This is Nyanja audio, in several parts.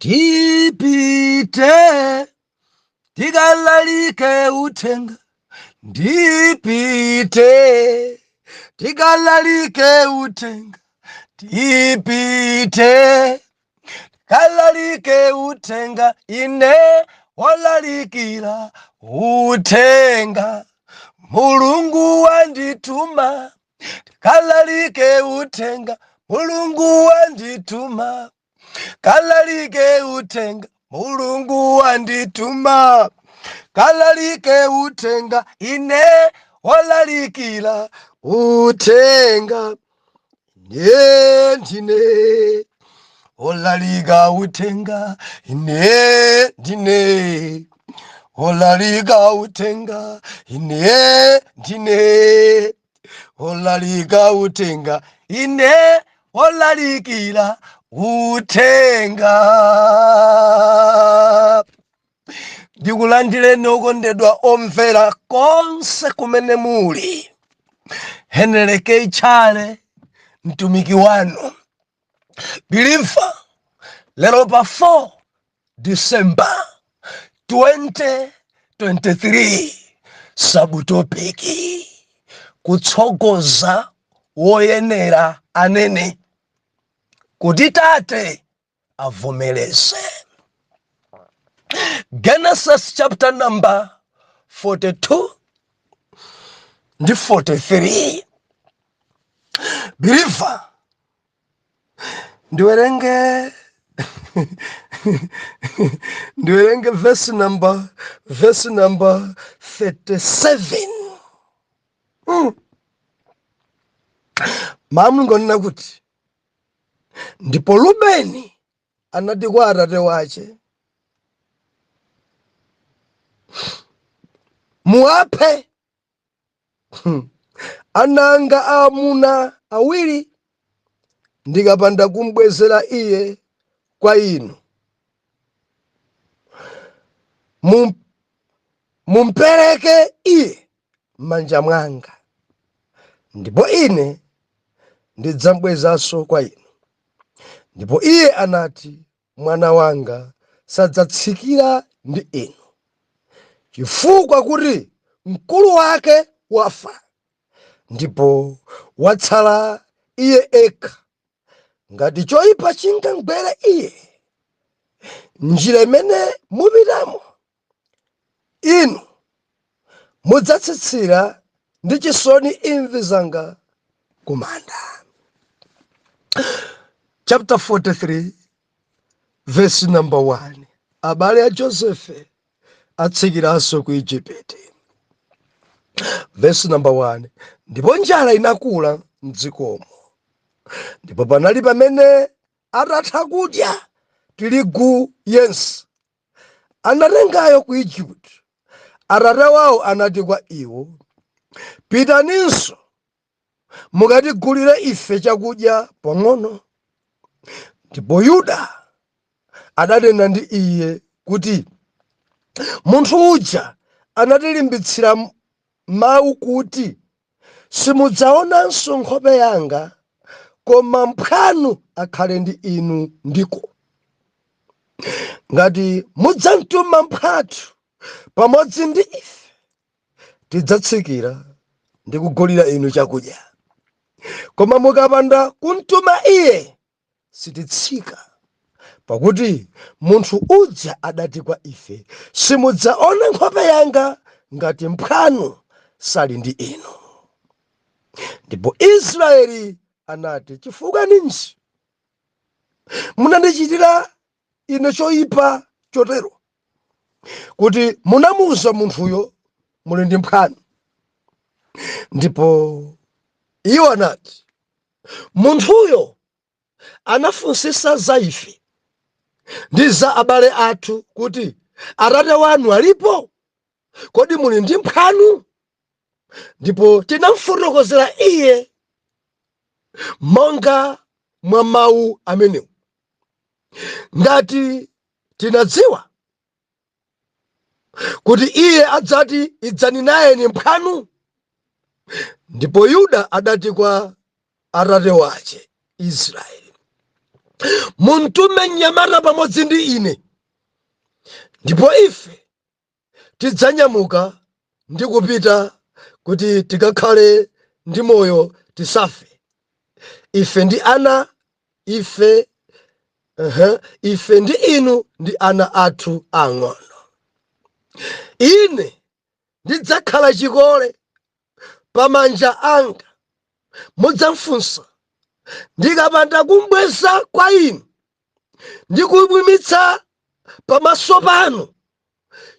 Tipite tikalalike uthenga, ndipite tikalalike uthenga, tipite tikalalike uthenga, ine wolalikira uthenga, Mulungu wandituma, tikalalike uthenga, Mulungu wandituma, kalalike uthenga, Mulungu wandituma, kalalike uthenga, ine wolalikira uthenga, ine ndine olalika uthenga, ine ndine olalika uthenga, ine ndine olalika uthenga, ine olalikira uthenga. Ndikulandireni okondedwa omvera konse kumene muli. Henry K. Chale, mtumiki wanu believer, lero pa 4 December 2023, subtopic kutsogoza woyenera anene kuti tate avomereze. Genesis chapter number 42 ndi 43. Believer, ndiwerenge verse number 37. Mawu ngonena kuti, ndipo Rubeni anati kwa atate wache, muwaphe ana anga aamuna awiri, ndikapanda kumbwezera iye kwa inu. Mumpereke iye m'manja mwanga, ndipo ine ndidzambwezanso kwa inu. Ndipo iye anati, mwana wanga sadzatsikira ndi inu, chifukwa kuti mkulu wake wafa, ndipo watsala iye ekha. Ngati choyipa chingamgwere iye njira imene mupitamo, inu mudzatsitsira ndi chisoni imvi zanga kumanda. Chapter 43 verse number 1. Abale a Josefe atsikiranso ku Igupto. Verse number 1. Ndipo njala inakula mdzikomo, ndipo panali pamene atatha kudya tirigu yense anatengayo ku Igupto, atate wawo anati kwa iwo, pitaninso mukatigulire ife chakudya pang'ono. Ndipo Yuda adanena ndi iye kuti, munthu uja anatilimbitsira mawu kuti, simudzaonanso nkhope yanga, koma mphwanu akhale ndi inu ndiko. Ngati mudzamtuma mphwathu pamodzi ndi ife, tidzatsikira ndi kugulira inu chakudya. Koma mukapanda kumtuma iye, sititsika, pakuti munthu uja adati kwa ife, simudzaona nkhope yanga ngati mphwanu sali ndi inu. Ndipo Israeli anati, chifukwa ninji munandichitira ine choyipa chotero, kuti munamuuza munthuyo muli ndi mphwanu? Ndipo iwo anati, munthuyo anafunsisa za ife ndi za abale athu, kuti atate wanu alipo? Kodi muli ndi mphwanu? Ndipo tinamfotokozera iye monga mwa mawu amenewo. Ngati tinadziwa kuti iye adzati, idzani nayeni mphwanu. Ndipo Yuda adati kwa atate wache Israeli, Muntume mnyamata pamodzi ndi ine, ndipo ife tidzanyamuka ndi kupita kuti tikakhale ndi moyo, tisafe, ife ndi ana ife, ife ndi inu ndi ana athu ang'ono. Ine ndidzakhala chikole pamanja anga, mudzamfunsa. Ndikapanda kumbweza kwa inu ndi kumwimitsa pamaso panu,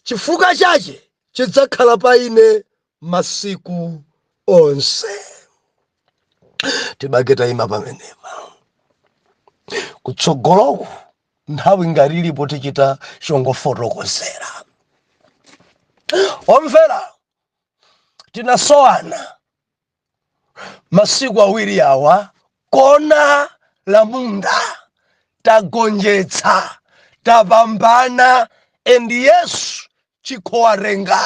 chifukwa chache chidzakhala pa ine masiku onse. Tibake tayima pamenepa. Kutsogoloku, nthawi ngati ilipo, tichita chongofotokozera. Omvera, tinasowana masiku 2 awa. Kona la munda, tagonjetsa, tapambana, and Yesu chikho warenga.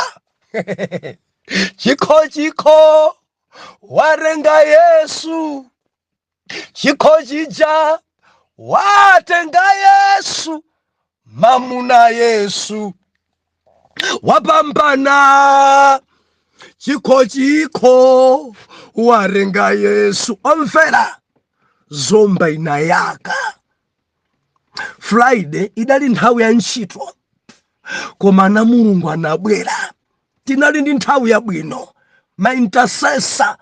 Chikho, chikho warenga Yesu, chikho chija watenga Yesu. Mamuna Yesu wapambana, chikho, chikho warenga Yesu. Omvera, Zomba inayaka. Friday idali nthawi ya ntchito, koma na Mulungu anabwera. Tinali ndi nthawi yabwino. Ma intercessor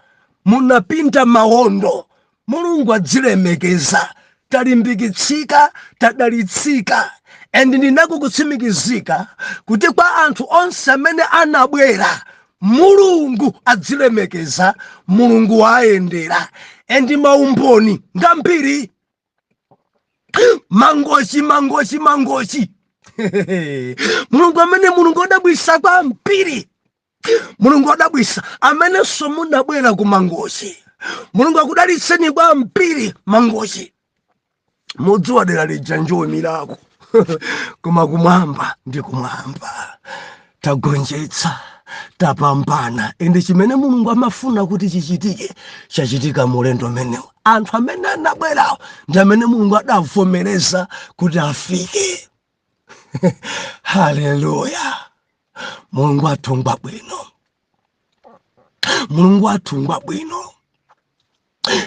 munapinda mawondo. Mulungu adzilemekeza. Talimbikitsika, tadalitsika, and ndinako kutsimikizika kuti kwa anthu onse amene anabwera, Mulungu adzilemekeza, Mulungu waayendera, and maumboni ngambiri. Mangochi, Mangochi, Mangochi, Mulungu amene, Mulungu odabwisa kwambiri, Mulungu odabwisa. Amenenso munabwera ku Mangochi, Mulungu akudalitseni kwambiri. Mangochi, mudziwa dera lija njomirako, koma kumwamba ndi kumwamba. Tagonjetsa, tapambana, ende chimene Mulungu amafuna kuti chichitike chachitika mulendo umenewu. Anthu amene anabwerawo ndi amene Mulungu adavomereza kuti afike. Haleluya! Mulungu athu ngwabwino, Mulungu athu ngwabwino.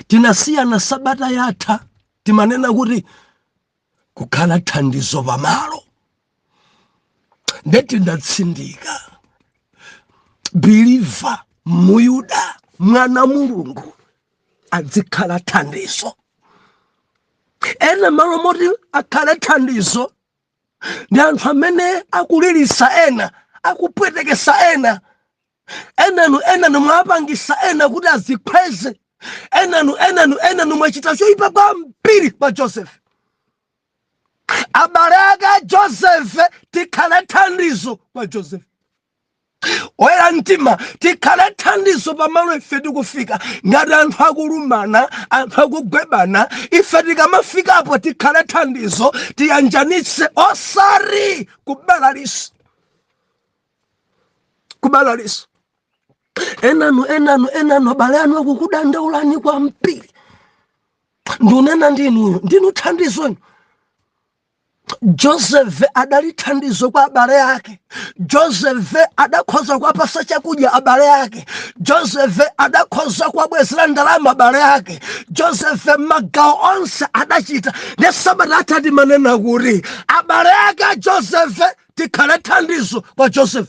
Tinasiyana sabata yatha, timanena kuti kukhala thandizo pamalo. Ndeti ndatsindika, believer, Muyuda, mwana Mulungu adzikhala thandizo. Ena malo moti akhale thandizo ndi anthu amene akulilisa ena, akupwetekesa ena. Enanu, enanu mwapangisa ena kuti azikhweze. Enanu, enanu, enanu mwachita choyipa kwambiri pa Joseph, abale ake a Joseph. Tikhale thandizo kwa Joseph. Oyera mtima, tikhale thandizo pamalo ife tikufika. Ngati anthu akulumana, anthu akugwebana, ife tikamafikapo tikhale thandizo, tiyanjanitse, osari kubalalisa, kubalalisa. Enanu, enanu, enanu, abale anu akukudandaulani kwambiri. Ndikunena ndinuyo, ndinu thandizo inu. Joseph adali thandizo kwa abale ake. Joseph adakhoza kuwapasa chakudya abale ake. Joseph adakhoza kuwabwezera ndalama abale ake. Joseph magawo onse adachita. Ndi sabata atati manena kuti abale ake a Joseph, tikhale thandizo kwa Joseph.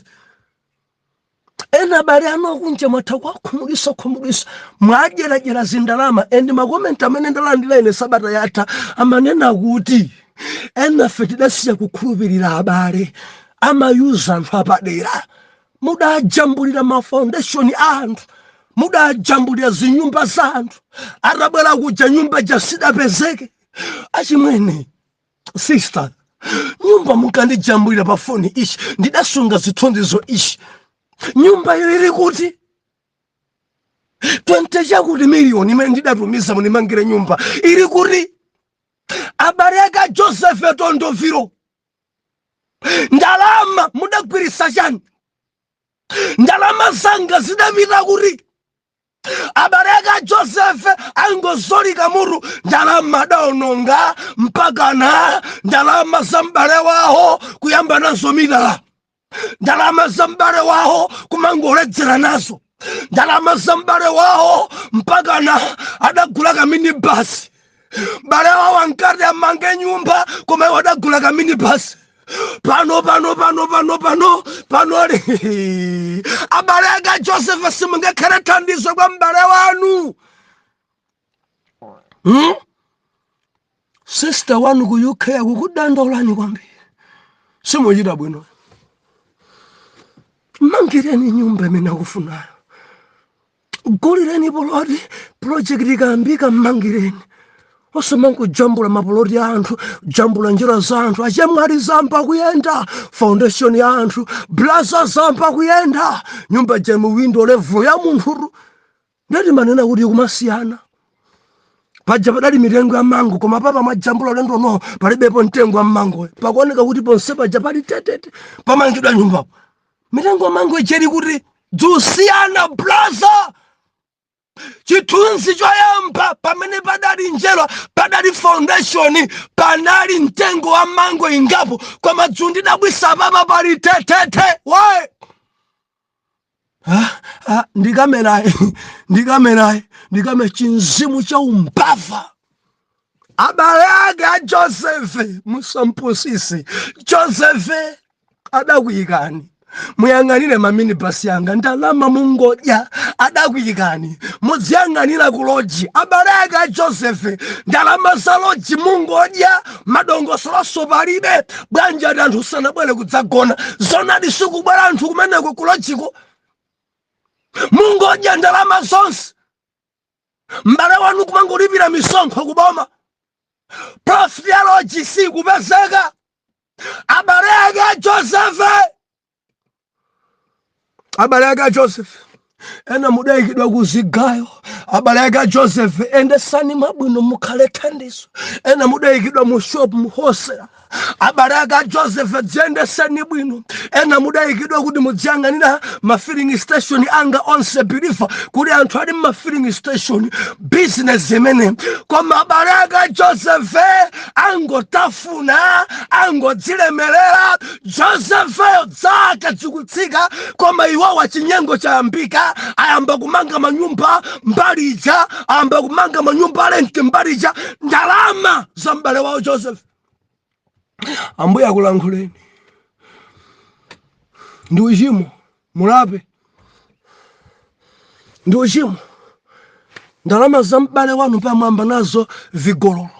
Ena abale anu akunja mwatha kuwakhumudwisa, khumudwisa, mwadyeradyera zindalama. And ma comment amene ndalandira ine sabata yatha amanena kuti enafe tidasiya kukhulupirira abale, amayuza anthu apadera. Mudajambulira ma foundation a anthu, mudajambulira zinyumba za anthu. Atabwera kuja, nyumba jasidapezeke. Achimwene, sister, nyumba munkandijambulira pa foni ishi, ndidasunga zithunzizo ishi. Nyumba iyo ili kuti? 20 chakuti miliyoni imene ndidatumiza munimangire nyumba ili kuti? Abale ake a Joseph Tondoviro, ndalama mudagwirisa chani? Ndalama zanga zidapita kuti? Abale ake a Josefe angozolika mutu, ndalama adaononga mpakana ndalama za m'bale wawo kuyamba nazo mitala, ndalama za m'bale wawo kumangoledzera nazo, ndalama za m'bale wawo mpakana adagula kaminibasi. M'bale wawo ankati amange nyumba, koma iwo adagula kaminibasi. Pano pano pano pano pano pano ali abale ake a Joseph. Simungakhale thandizo kwa m'bale wanu, Sister wanu ku UK akukudandaulani kwambiri, simuchita bwino. Mangireni nyumba imene akufunayo, gulireni poloti, project ikayambika mmangireni, osamangojambula mapoloti a anthu, jambula njira za anthu. Achemwali zamba kuyenda, foundation ya anthu, blaza zamba kuyenda, nyumba jemu window level ya munthu. Ndati manena kuti kumasiyana paja padali mitengo ya mango, koma papa mwajambula ulendo no palibepo mtengo wa mango. Pakuoneka kuti ponse paja pali tetete pamangidwa nyumbapo, mitengo ya mango icheri kuti dzusiyana. Blaza, chithunzi choyamba pamene padali njerwa, padali foundation, panali mtengo wa mango ingapo, koma dzundidabwisa papa pali tetete. Why? Ah, ah, ndikamerayi, ndikamerayi, ndikame chinzimu cha umbava. Abale ake a Josefe, musampusise Josefe, adakuyikani muyang'anire maminibasi yanga, ndalama mungodya. Adakuyikani mudziyang'anira ku lodge. Abale ake a Josefe, ndalama za lodge mungodya, madongosoloso palibe. Bwanji ati anthu sanabwere kudzagona? Zonadi sikubwera anthu kumeneko ku lodgeko, mungodya ndalama zonse. M'bale wanu kumangolipira misonkho kuboma, profit ya lodge sikupezeka. Abale ake a Josefe, abale ake a Joseph, ena mudayikidwa ku zigayo. Abale ake a Joseph, endesani mabwino, mukhale thandizo. Ena mudayikidwa mu shop, mu wholesale. Abale ake a Joseph, dziyendesani bwino. Ena mudayikidwa kuti mudziyang'anira ma filling station anga onse, believer, kuti anthu ali ma filling station business imene. Koma abale ake a Joseph angotafuna, angodzilemerera. Josepheyo dzaka zikutsika, koma iwowa chinyengo chayambika. Ayamba kumanga manyumba mbali ija, ayamba kumanga manyumba a rent mbali ija, ndalama za m'bale wawo Joseph. Ambuye akulankhuleni, ndi uchimo, mulape, ndi uchimo. Ndalama za m'bale wanu pamwamba nazo vigololo.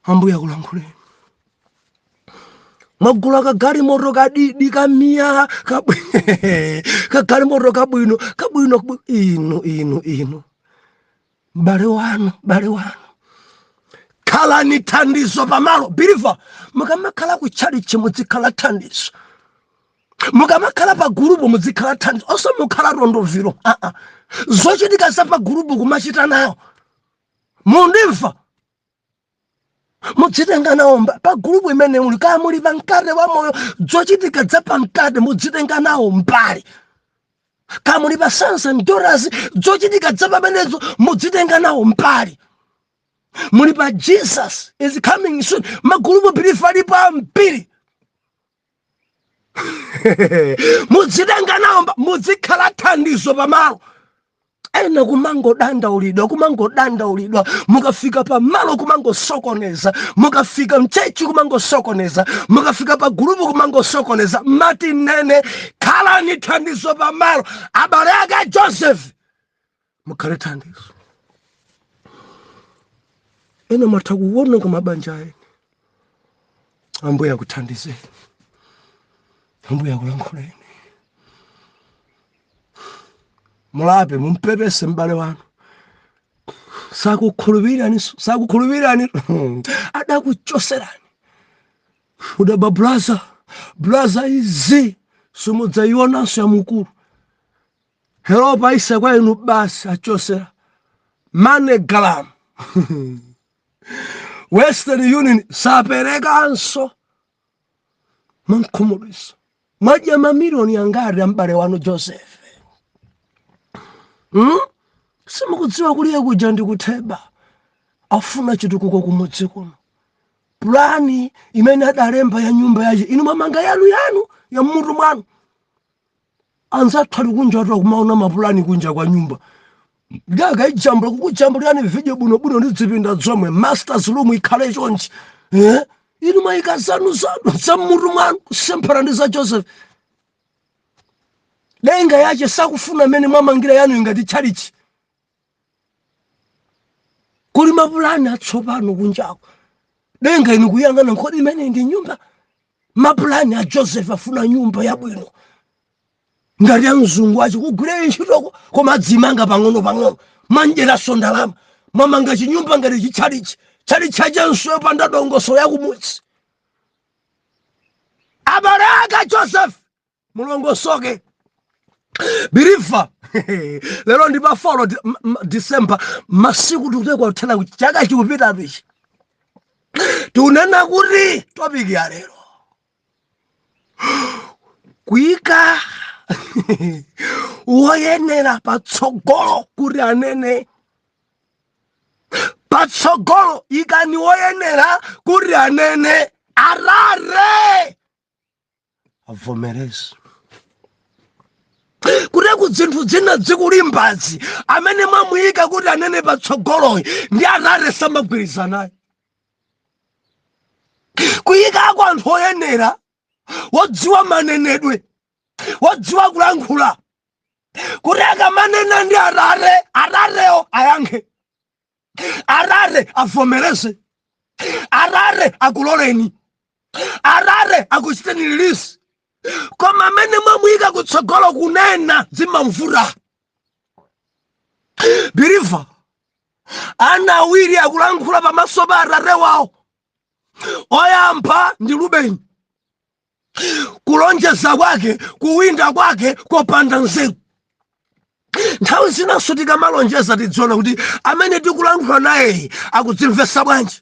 Ambuye akulankhuleni. Mwagula kagalimoto kadidi kamiya kagalimoto kabwino kabwino kabwino. Inu, inu, inu, m'bale wanu, m'bale wanu, khalani thandizo pamalo. Believer, mukamakhala ku tchalitchi muzikhala thandizo, mukamakhala pa gulupu muzikhala thandizo, osamukhala tondoviro. Aa, zochitika za pa gulupu kumachita nawo, mundimva? Mudzitenga nawo pa gulupu imene muli, kaya muli pa Mkate wa Moyo, zochitika za pa mkate mudzitenga nawo mbali. Kaya muli pa Sons and Daughters, zochitika za pamenezo mudzitenga nawo mbali. Muli pa Jesus Is Coming Soon, magulupu believer alipo ambiri, mudzitenga nawo muzikhala thandizo pamalo. Ena kumangodandaulidwa, kumangodandaulidwa, mukafika pamalo kumangosokoneza, mukafika mchechi kumangosokoneza, mukafika pa gulupu kumangosokoneza. Mati nene, khalani thandizo pamalo. Abale ake a Joseph, mukhale thandizo. Ena mwatha kuwononga mabanja ene. Ambuye akuthandizeni, Ambuye akulankhuleni, mulape, mumpepese m'bale wanu. Sakukhulupirani, sakukhulupirani, adakuchoserani udaba. Blaza, blaza, izi simudzayionanso ya mukulu heropa isa kwa inu basi. Achosera MoneyGram, Western Union saperekanso. Mankhumudwiso, mwadya mamiliyoni angati a m'bale wanu Joseph? Simukudziwa kuliye kuja ndi kutheba, afuna chitukuko kumudzi kuno. Pulani imene adalemba ya nyumba yace, inu mwamanga yanu yanu ya mmutu mwanu. Anzathu ali kunja atu akumaona mapulani kunja kwa nyumba, ndi akayijambula, kukujambulirani video bwinobwino ndi zipinda zomwe, masters room ikhale chonchi, eh? Inu mwayika zanu zanu za mmutu mwanu, kusemphana ndi za Joseph. Denga yace sakufuna amene mwamangira yanu ingati tchalichi. Kuli mapulani atsopano kunjako, denga inu kuyang'ana, nkhodi imene ndi nyumba. Mapulani a Joseph afuna nyumba yabwino ngati ya mzungu achi, kugwira ntchitoko, koma adzimanga pang'ono pang'ono, mwanjeraso ndalama, mwamanga chinyumba ngati chitchalichi, tchalichi achanso yopanda dongosolo yakumudzi. Abale ake Joseph, mulongosoke. Believer, lero ndi pa 4 December, masiku tikutekwa kuthera, chaka chikupitatu ichi. Tikunena kuti topic ya lero, kuyika woyenera patsogolo kuti anene. Patsogolo ikani woyenera kuti anene, arare avomereze kuti ku zinthu zina zikulimbazi, amene mwamuyika kuti anene patsogoloyi ndi arare samagwirizanayo. Kuyikako anthu oyenera, wodziwa manenedwe, wodziwa kulankhula, kuti akamanena ndi arare, ararewo ayankhe, arare avomereze, arare akuloleni, arare akuchiteni release. Koma amene mwamuyika kutsogolo kunena zimamvura. Believer, ana awiri akulankhula pamaso pa arare wawo. Oyamba ndi Rubeni, kulonjeza kwake, kuwinda kwake kopanda nzeru. Nthawi zinanso tikamalonjeza tidziona kuti amene tikulankhula naye akudzimvesa bwanji.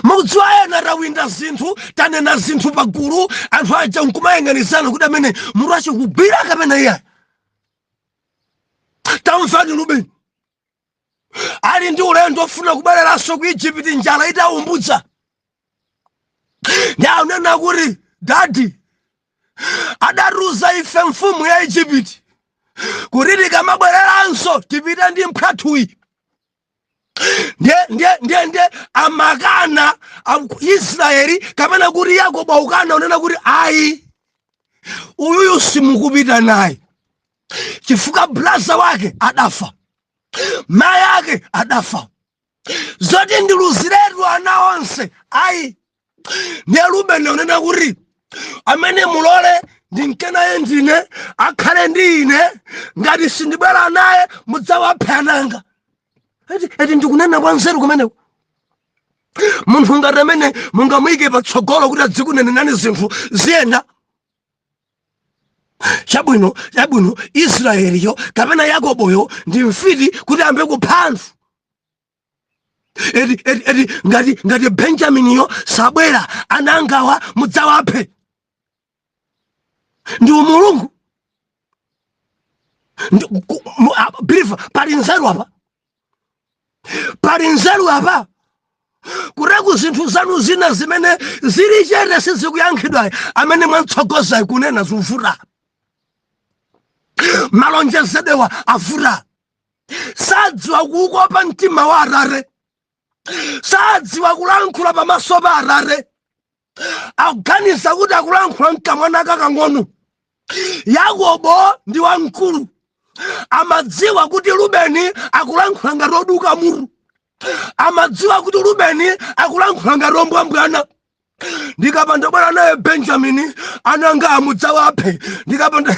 Mukudziwa ena tawinda zinthu, tanena zinthu pagulu, anthu aja nkumayang'anizana kuti amene mutu achikugwira kapena iyayi. Tamvani Rubeni ali ndi ulendo ofuna kubwereranso ku Igupti, njala itaumbutsa, ndi anena kuti, "Daddy, adatiuza ife mfumu ya Igupti kuti tikamabwereranso tipite ndi mphwathuyi." Ndiye amakana Israeli, kapena kuti Yakobo akukana, unena kuti, "Ayi, uyuyu simukupita naye, chifukwa brother wake adafa, mayi ake adafa, zoti ndiluziretu ana onse ayi." Ndiye Rubeni unena kuti, "Amene mulole ndinke naye ndine, akhale ndi ine. Ngati sindibwera naye, mudzawaphe ananga." Eti ndikunena kwa nzeru kumeneko? Munthu ngati amene mungamuyike patsogolo kuti adzikunenenani zinthu ziyenda chabwino chabwino? Israeliyo kapena Yakoboyo ndi mfiti kuti ambe kupha anthu? Eti ngati Benjaminiyo sabwera, anangawa mudzawaphe. Ndi umulungu? Believer, pali nzeru apa? Pali nzeru apa? Kureku zinthu zanu zina zimene zili chete, sizikuyankhidwa, amene mwamtsogoza kunena zuvuta, malonjezedwewa avuta. Sadziwa kuukopa mtima wa arare, sadziwa kulankhula pamaso pa arare, akuganiza kuti akulankhula mkamwana kakang'ono. Yakobo ndi wamkulu, amadziwa kuti Rubeni akulankhula ngati oduka mutu, amadziwa kuti Rubeni akulankhula ngati ombwambwana. "Ndikapanda bwera naye Benjamini, ananga amudzawaphe." Ndikapanda,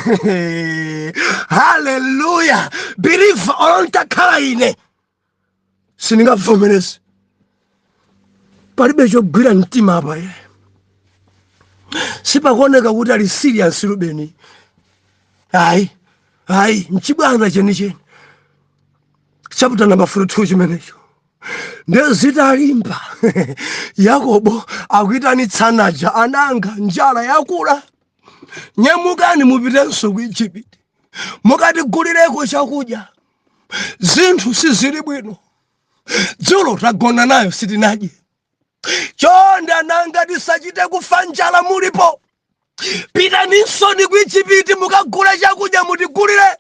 haleluya! Believer, olo ntakhala ine sindingavomereze. Palibe chogwira mtima apa ye, sipakuoneka kuti ali serious Rubeni. Ayi, ayi, mchibwana chenicheni. Chapter number 42 chimenecho. Ndezitalimba, Yakobo akuitanitsanaja, "Ananga, njala yakula, nyamukani mupitenso ku Igupti." Mukatigulireko chakudya, zinthu sizili bwino. Dzulo tagona nayo, sitinadye. Chonde ananga, tisachite kufa njala mulipo. Pitaninsoni ku Ijipiti, mukagule chakudya, mutigulire.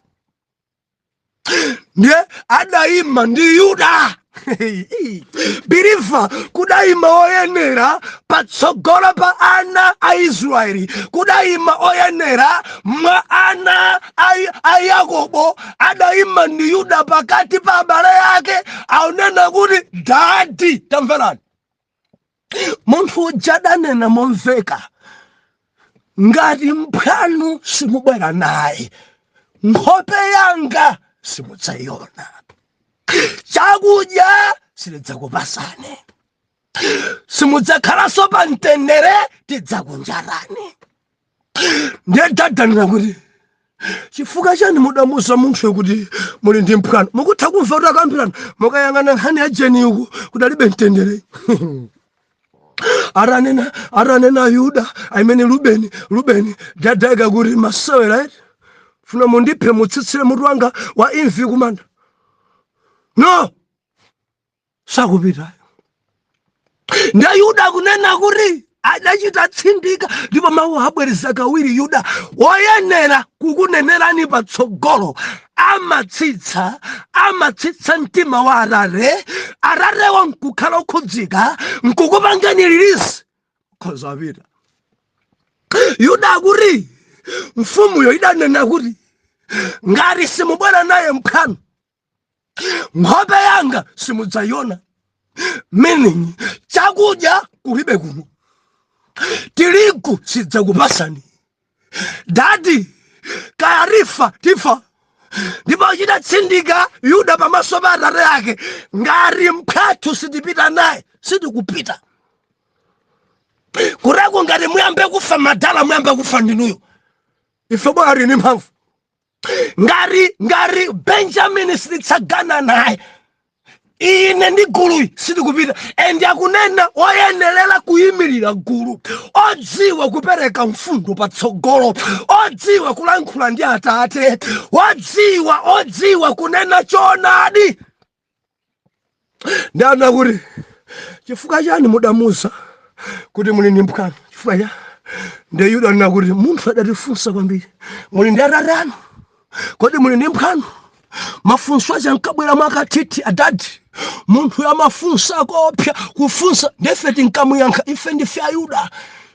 Ndiye adayima ndi Yuda, believer. Kudayima oyenera patsogolo pa ana a Israeli, kudayima oyenera mwa ana a Yakobo. Adayima ndi Yuda pakati pa abale ake, aunena kuti, "Daddy, tamverani." Munthu uja adanena momveka, "Ngati mphwanu simubwera naye, nkhope yanga simudzayiona, chakudya sitidzakupasani, simudzakhalanso pa mtendere, tidzakunjarani." Ndiye daddy anena kuti, "Chifukwa chani mudamuza munthuyo kuti muli ndi mphwanu?" Mukutha kumva kuti akambirana. Mukayang'ana nkhani ya jeni uku, kudalibe mtendere. Atanena Yuda amene Rubeni, Rubeni, daddy kuti, "Masewera eti? Funa mundiphe, mutsitsire mutu wanga wa imvi kumanda? No, sakupitayo." Ndiye Yuda akunena kuti adachita tsindika, ndipo mawu abwereza kawiri Yuda. Woyenera kukunenerani patsogolo amatsitsa mtima wa arare, ararewo nkukhala okhudzika, nkukupangani release, khoza apita. Yuda akuti mfumuyo idanena kuti, "Ngati simubwera naye mphwanu, nkhope yanga simudzayiona," meaning chakudya kulibe kuno, tirigu sidzakupasani. Daddy, kaya tifa, tifa. Ndipo chidatsindika Yuda pamaso pa atate ake, "Ngati mphwathu sitipita naye, sitikupita kureko. Ngati muyambe kufa madala, muyambe kufa ndinuyo, ife bora tini mphamvu. Ngati Benjamini sititsagana naye, ine ndi guluyi sitikupita." And akunena oyenerera kuyimirira gulu, odziwa kupereka mfundo patsogolo, odziwa kulankhula ndi atate, odziwa kunena choonadi. Ndana kuti, "Chifukwa chani mudamuza kuti muli ndi mphwanu? Chifukwa cha?" Ndi Yuda anena kuti, "Munthu adatifunsa kwambiri, 'Muli ndi atate anu? Kodi muli ndi mphwanu?' Mafunso aja ankabwera mwakathithi. Adadi, munthu amafunsa kopya kufunsa, ndife tinkamuyankha. Ife ndife Ayuda,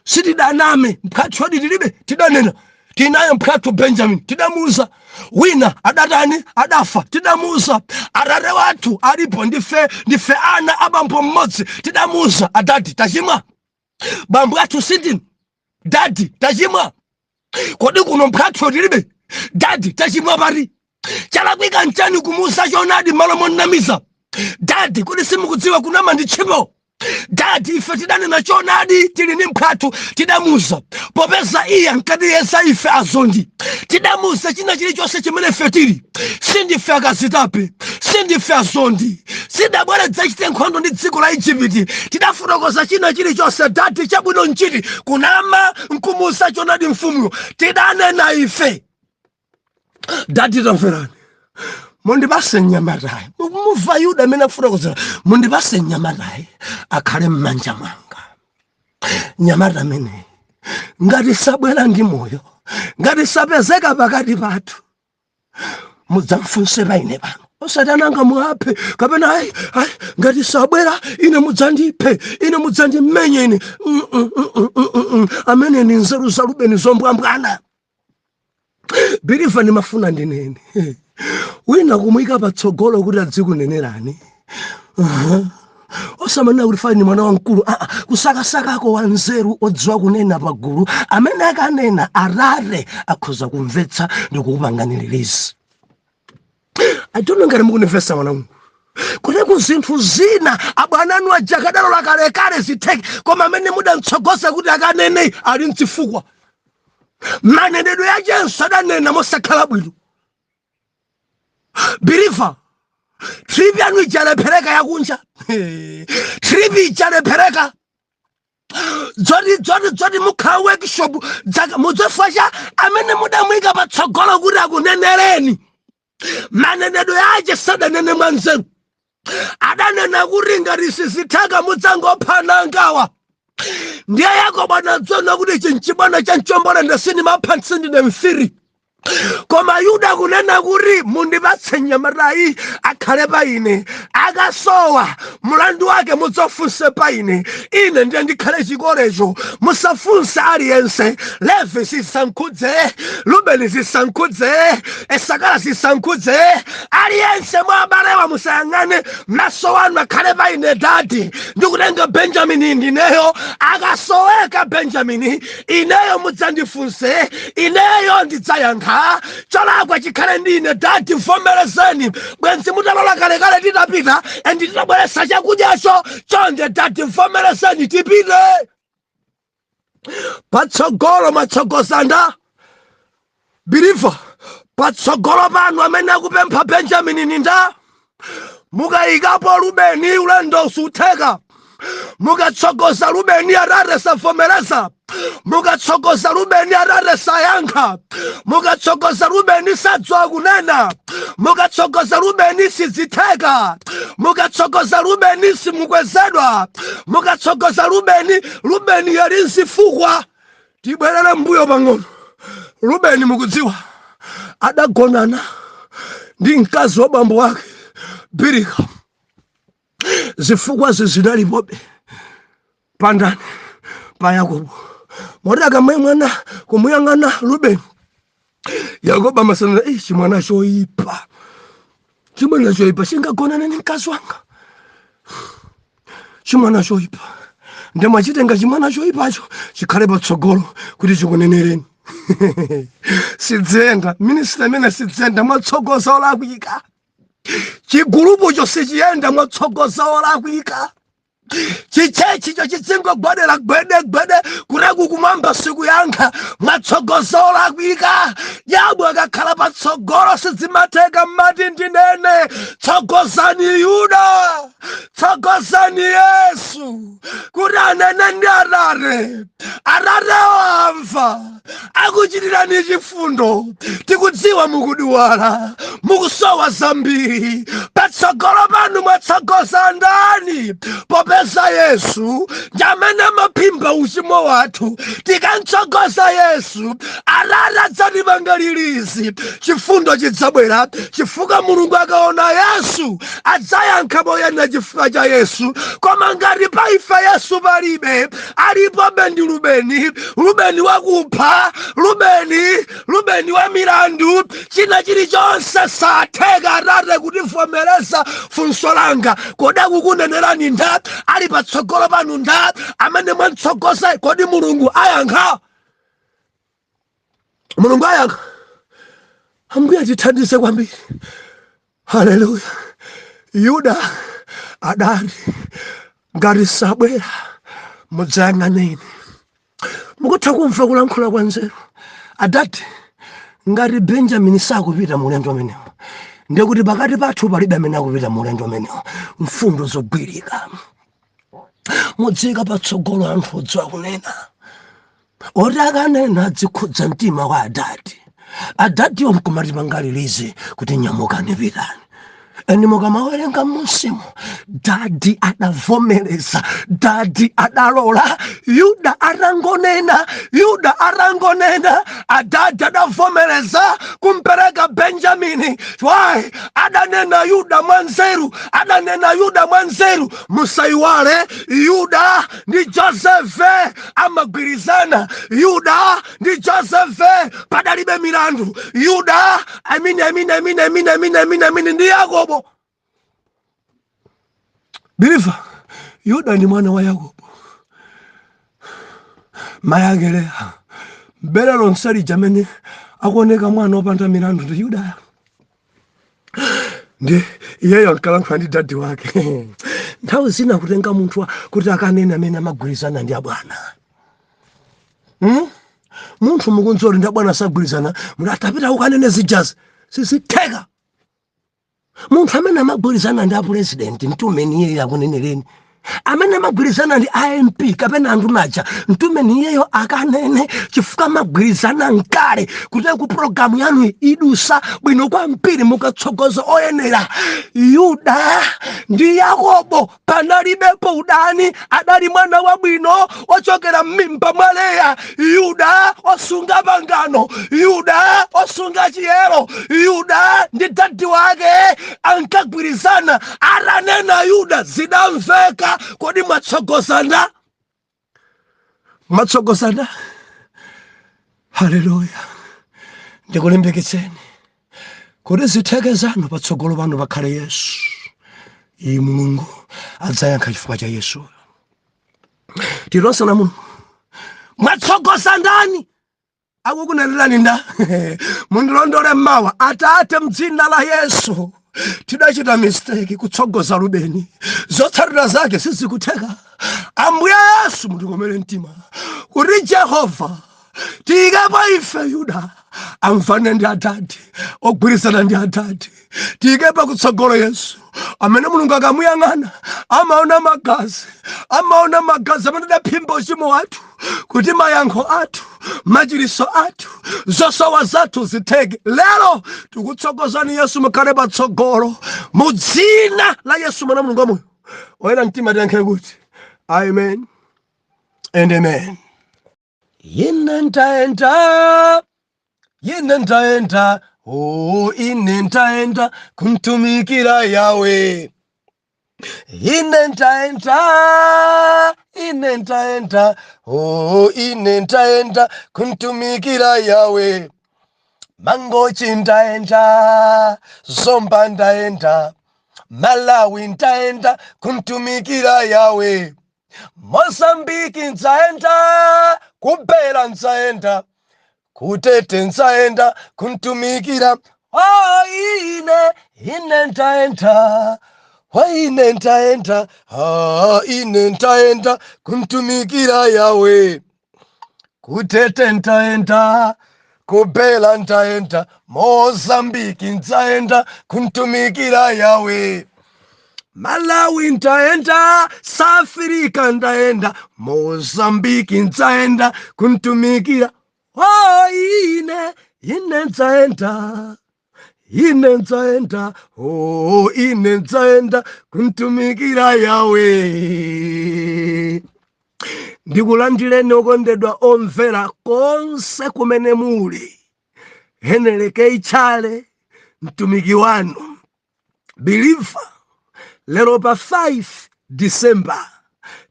sitidaname. Mphwathu adi tilibe, tidanena tinaye mphwathu Benjamin, tidamuuza. Wina adatani? Adafa, tidamuuza. Atate wathu alipo, ndife ana abambo mmodzi, tidamuuza. Adadi, tachimwa? Bambo athu sindinu? Daddy, tachimwa? Kodi kuno mphwathu tilibe? Daddy, tachimwa pati? Chalakwika nchani kumuuza choonadi malo monamiza? Daddy, kodi simukudziwa kunama ndi tchimo? Daddy, ife tidanena choonadi, tili ndi mphwathu, tidamuuza. Popeza iye ankatiyesa ife azondi, tidamuuza china chilichonse chimene ife tili. Sindife akazitape, sindife azondi, sidabwere dzachite nkhondo ndi dziko la Igupti. Tidafotokoza china chilichonse. Daddy, chabwino nchiti, kunama nkumuuza choonadi mfumuyo? Tidanena ife. Daddy, tamverani, mundipase mnyamatayi." Mumva Yuda amene afotokozera, "Mundipase mnyamatayi akhale m'manja mwanga. Mnyamata ameneyi ngati sabwera ndi moyo, ngati sapezeka pakati pathu, mudzamfunse paine pano. Osati ananga muaphe kapena ayi, ayi. Ngati sabwera, ine mudzandiphe, ine mudzandimenye ine." Amene ni nzeru za Rubeni zombwambwana. Believer, ndimafuna ndinene, wina kumuyika patsogolo kuti adzikunenerani, osamanena kuti fani mwana wamkulu. Aa, kusakasakako wanzeru odziwa kunena pagulu, amene akanena arare akhoza kumvetsa ndikukupangani release. I don't know ngati mukunimvetsa, mwana wangu. Kuteko zinthu zina abwana anu aja akadalola kalekale zitheke, koma amene mudamtsogoza kuti akanene ali mchifukwa. Manenedwe yachenso adanena mosakhala bwino. Believer, trip yanu ijalephereka yakunja, trip ijalephereka. Dzoti dzoti dzoti mukhala workshop dzaka mudzifwa cha amene mudamuyika patsogolo kuti akunenereni. Manenedwe ache sadanene mwanzeru, adanena kuti ngati sizitheka mudzangophana ngawa. Ndiye Yakobo anadziona kuti ichi nchibwana cha mchombolende, sindimapha, sindine mfiri. Koma Yuda kunena kuti mundipatse mnyamatayi akhale pa ine, akasowa mulandu wake mudzafunse pa ine, ine ndiye ndikhale chikolecho, musafunse aliyense. Levi zisankhudze, Rubeni zisankhudze, Isakara zisankhudze, aliyense mwa abalewa musayang'ane, maso wanu akhale pa ine. Daddy, ndikutenga Benjamini ndineyo, akasoweka Benjamini ineyo mudzandifunse, ineyo ndidzayankha, cholakwa chikhale ndi ine. Daddy, vomerezeni, bwenzi mutalola kalekale titapita and titabweretsa chakudyacho. Chonde daddy, vomerezeni tipite patsogolo. Mwatsogozanda believer, patsogolo panu amene akupempha Benjamini ninda. Mukayikapo Rubeni ulendo sutheka. Mukatsogoza Rubeni, Atate savomereza. Mukatsogoza Rubeni, Atate sayankha. Mukatsogoza Rubeni, sadziwa kunena. Mukatsogoza Rubeni, sizitheka. Mukatsogoza Rubeni, simukwezedwa. Mukatsogoza Rubeni, Rubeni yali nzifukwa. Tibwerere mbuyo pang'ono. Rubeni, mukudziwa, adagonana ndi mkazi wa bambo wake Bilika. Zifukwa zinalipobe pandani pa Yakobo, moti akamuyang'ana, kumuyang'ana Rubeni, Yakobo amasanana, "Ih, chimwana choyipa, chimwana choyipa chingagonane ndi mkazi wanga, chimwana choyipa." Ndemwachitenga chimwana choyipacho chikhale patsogolo kuti chikunenereni, sidzenda ministry imene sidzenda. Mwatsogoza olakwika. Chigulupucho sichiyenda, mwatsogoza olakwika. Chichechicho chitsingogwadera gwede gwede kutaku kumwamba sikuyankha, mwatsogoza olakwika. Yabu akakhala patsogolo sizimatheka. Mmati ndinene, tsogozani Yuda, tsogozani Yesu kuti anene ndi Atate. Atatewo amva, akuchitirani chifundo. Tikudziwa mukuduwala, mukusowa zambiri. Patsogolo panu mwatsogoza ndani? Popeza Yesu ndi amene amaphimba uchimo wathu, tikamtsogoza Yesu, Atate adzatipanga release, chifundo chidzabwera, chifukwa Mulungu akaona Yesu adzayankha moyenera chifukwa cha Yesu. Koma ngati pa ife Yesu palibe, alipobe ndi Rubeni, Rubeni wakupha, Rubeni, Rubeni wa milandu, china chilichonse satheka Atate kutivomereza. Funso langa, kodi akukunenerani nda? Ali patsogolo panu nda amene mwamtsogoza? Kodi Mulungu ayankha? Mulungu ayankha? Ambuye atithandize kwambiri. Haleluya. Yuda adati ngati sabwera mudzayang'ane ine. Mukutha kumva kulankhula kwa nzeru. Adati ngati Benjamini sakupita mu ulendo umenewo, ndikuti pakati pathu palibe amene akupita mu ulendo umenewo. Mfundo zogwirika. Mudzika patsogolo anthu odziwa kunena, oti akanena adzikhudza mtima wa adati, adatiwo nkumati pangalilize kuti nyamukani, pitani. Eni mukamawerenga munsimu, daddy adavomereza, daddy adalola. Yuda atangonena, Yuda atangonena, adadi adavomereza kumpereka Benjamini. Why? Adanena Yuda mwanzeru, adanena Yuda mwanzeru. Musaiwale, Yuda ndi Josefe amagwirizana. Yuda ndi Josefe padalibe milandu. Yuda, I mean, I mean, I mean, I mean, I mean, I mean, I mean, ndi Yakobo. Believer, Yuda ndi mwana wa Yakobo, mayake Leya. Bere lonse lija amene akuoneka mwana wopanda milandu ndi Yuda. Ndi iyeyo ankalankhula ndi daddy wake. Nthawi zina kutenga munthu kuti akanene amene amagwirizana ndi abwana, Munthu mukunziwa kuti ndi abwana sagwirizana, muti atapita ukanene zijazi, sizitheka. Munthu amene amagwirizana ndi apurezidenti mtumeni, iyeyo akunenereni. Amene amagwirizana ndi IMP kapena andunaja, mtumeni iyeyo akanene, chifukwa amagwirizana nkale kuti ku programu yanu idusa bwino kwambiri mukatsogoza oyenera. Yuda ndi Yakobo panalibepo udani, adali mwana wabwino ochokera m'mimba mwa Leya. Yuda osunga pangano, Yuda osunga chiyero. Yuda ndi dadi wake ankagwirizana. Atanena Yuda, zidamveka. Kodi mwatsogozana? Mwatsogozana? Haleluya! Ndikulimbikitseni kuti zitheke zanu, patsogolo pano pakhale Yesu. Iyi Mulungu adzayankha chifukwa cha Yesu. Tilonse na muno mwatsogoza ndani? Akukunenelani nda? Mundilondole mmawa. Atate, mdzina la Yesu, tidachita mistake kutsogoza Rubeni, zotsatira zake sizikutheka. Ambuye Yesu, mundikomere mtima kuti Jehova tiyikepo ife Yuda amvane ndi adadi, ogwirizana ndi adadi. Tiyikepo kutsogolo Yesu, amene Mulungu akamuyang'ana amaona magazi, amaona magazi amene adaphimba uchimo wathu, kuti mayankho athu, machiriso athu, zosowa zathu zitheke. Lero tikutsogozani Yesu, mukhale patsogolo mu dzina la Yesu, mwana Mulungu wamoyo. Oyera mtima tiyankhe kuti amen and amen. Ine ntaenda, ine ntaenda, oh, ine ntaenda kumtumikira Yawe. Ine ntaenda, ine ntaenda, oh, ine ntaenda kumtumikira Yawe. Mangochi ndaenda, Zomba ndaenda, Malawi ndaenda kumtumikira Yawe. Mozambiki nzaenda, kuBeira nzaenda, kuTete nzaenda kumtumikira. Oh, ine, ine ntaenda, oh, ine ntaenda, oh, ine ntaenda kumtumikira Yawe. KuTete ntaenda, kuBeira ntaenda, Mozambiki nzaenda kumtumikira Yawe. Malawi ntaenda, South Africa ndaenda, Mozambiki nzaenda kumtumikira. Oh, ine, ine nzaenda, ine nzaenda, oh, ine nzaenda kumtumikira Yawe. Ndikulandireni okondedwa omvera konse kumene muli. Heneleke Ichale, mtumiki wanu believer, lero pa 5 December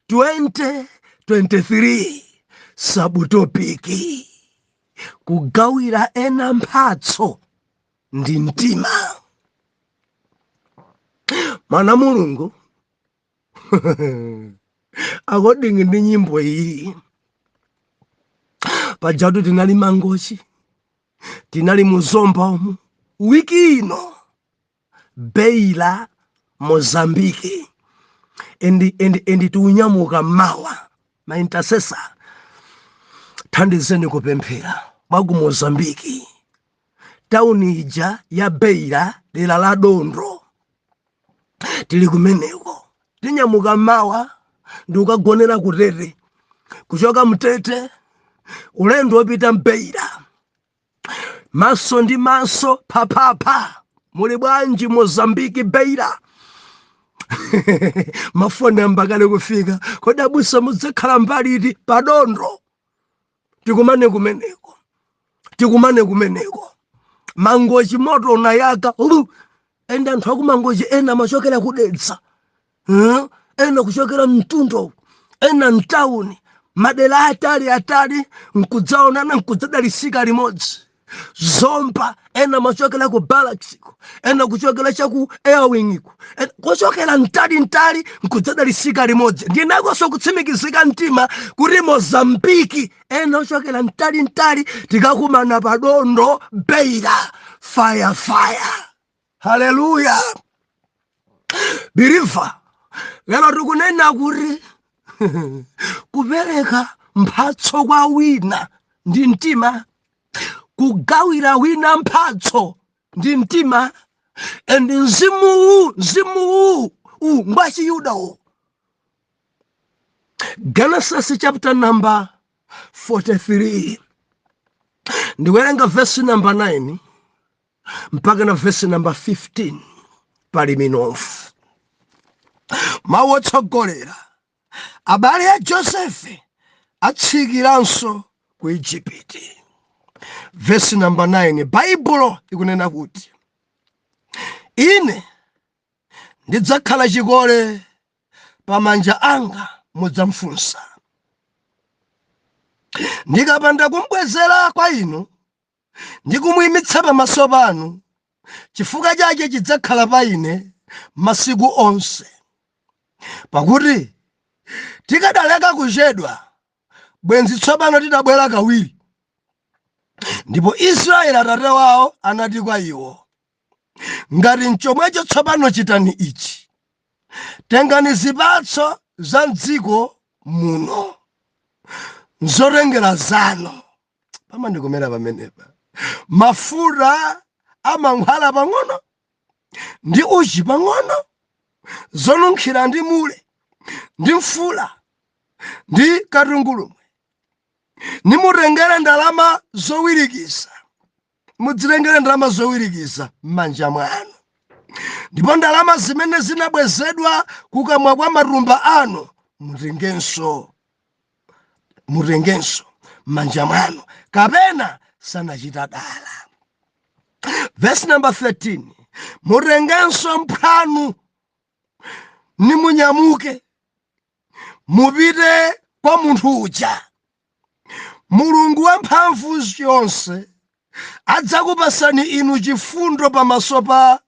2023, subtopic: kugawira ena mphatso ndi mtima. Mwana Mulungu, according ndi nyimbo iyi, pajatu tinali Mangochi, tinali muzomba umu, wiki ino Beira, Mozambiki, and tiunyamuka mawa. Ma intercessor, thandizeni kupemphera mwaku Mozambiki, tauni ija ya Beira, dera la Dondo, tili kumeneko. Tinyamuka mawa ndi kukagonera kuTete, kuchoka mTete ulendo wopita mBeira. Maso ndi maso, phaphapha. Muli bwanji Mozambiki, Beira? Mafoni ambakale kufika. Kodi abusa mudzakhala mbali iti padondo? Tikumane kumeneko, tikumane kumeneko. Mangochi moto unayaka lu, ende anthu akuMangochi ena amachokera kuDedza, Ena kuchokera mtundo, ena mtawuni, madera atali atali, nkudzaonana, nkudzadalisika limodzi. Zomba, ena machokera ku Barracks, ena kuchokera chaku Airwing, kuchokera mtali mtali, nkudzadalisika limodzi. Ndinakonso kutsimikizika mtima kuti Mozambiki, ena ochokera mtali mtali, tikakumana padondo Beira. Fire, fire! Haleluya! Believer, lero tikunena kuti kupereka mphatso kwa wina ndi mtima, kugawira wina mphatso ndi mtima. And mzimuwu, mzimuwu ngwachiyuda uwu. Genesis chapter number 43, ndikuwerenga verse number 9 mpaka na verse number 15. Pali minofu. Mawu otsogolera: abale a Josefe atsikiranso ku Igupti. Verse number 9, Baibulo ikunena kuti, "Ine ndidzakhala chikole pamanja anga, mudzamfunsa. Ndikapanda kumbwezera kwa inu ndi kumuyimitsa pamaso panu, chifukwa chake chidzakhala pa ine masiku onse. Pakuti tikadaleka kuchedwa, bwenzi tsopano tidabwera kawiri." Ndipo Israeli atate wawo anati kwa iwo, "Ngati nchomwecho, tsopano chitani ichi: tengani zipatso za mdziko muno nzotengera zanu." Pamandikomera pamenepa. "Mafuta amankhwala pang'ono ndi uchi pang'ono, zonunkhira ndi mule ndi mfula ndi katungulumwe. Nimutengere ndalama zowirikiza, mudzitengere ndalama zowirikiza m'manja mwanu, ndipo ndalama zimene zinabwezedwa kukamwa kwa matumba anu mutengenso, mutengenso m'manja mwanu, kapena sanachita dala." Verse number 13: "Mutengenso mphwanu, nimunyamuke mupite kwa munthu uja. Mulungu wamphamvu yonse adzakupasani inu chifundo pamaso pa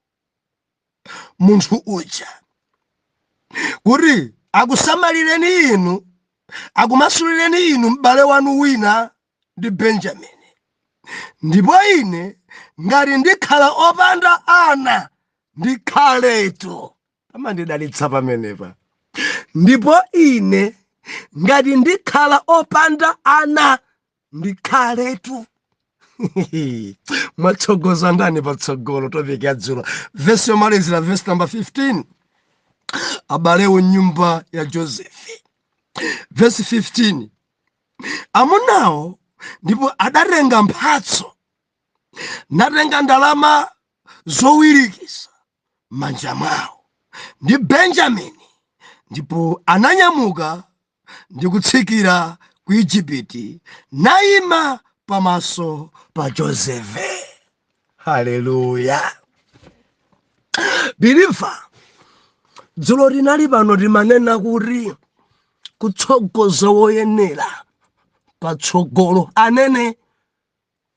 munthu uja, kuti akusamalireni inu, akumasulireni inu m'bale wanu wina ndi Benjamini. Ndipo ine ngati ndikhala opanda ana, ndikhaletu." Amandidalitsa pamenepa. "Ndipo ine ngati ndikhala opanda ana, ndikhaletu." Mwatsogoza ndani patsogolo? Topic ya dzulo, vesi yomalizira, vesi number 15. Abalewo nyumba ya Josefe, vesi 15: "Amunawo ndipo adatenga mphatso, natenga ndalama zowirikiza manja mwawo ndi Benjamini, ndipo ananyamuka ndi kutsikira ku Igupti, nayima pamaso pa Josefe." Haleluya! Believer, dzulo linali pano timanena kuti kutsogoza woyenera patsogolo anene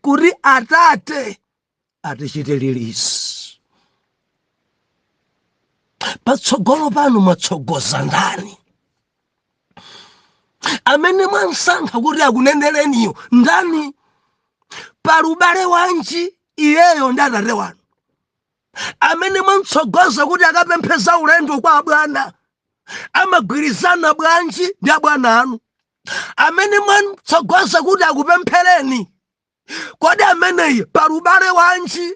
kuti atate atichite release. Patsogolo pano mwatsogoza ndani? Amene mwansankha kuti akunenereniyo ndani? Palubale wanji iyeyo ndi atate wanu? Amene mwamtsogoza kuti akapempheza ulendo kwa abwana amagwirizana bwanji ndi abwana anu? Amene mwamtsogoza kuti akupemphereni, kodi ameneyi palubale wanji?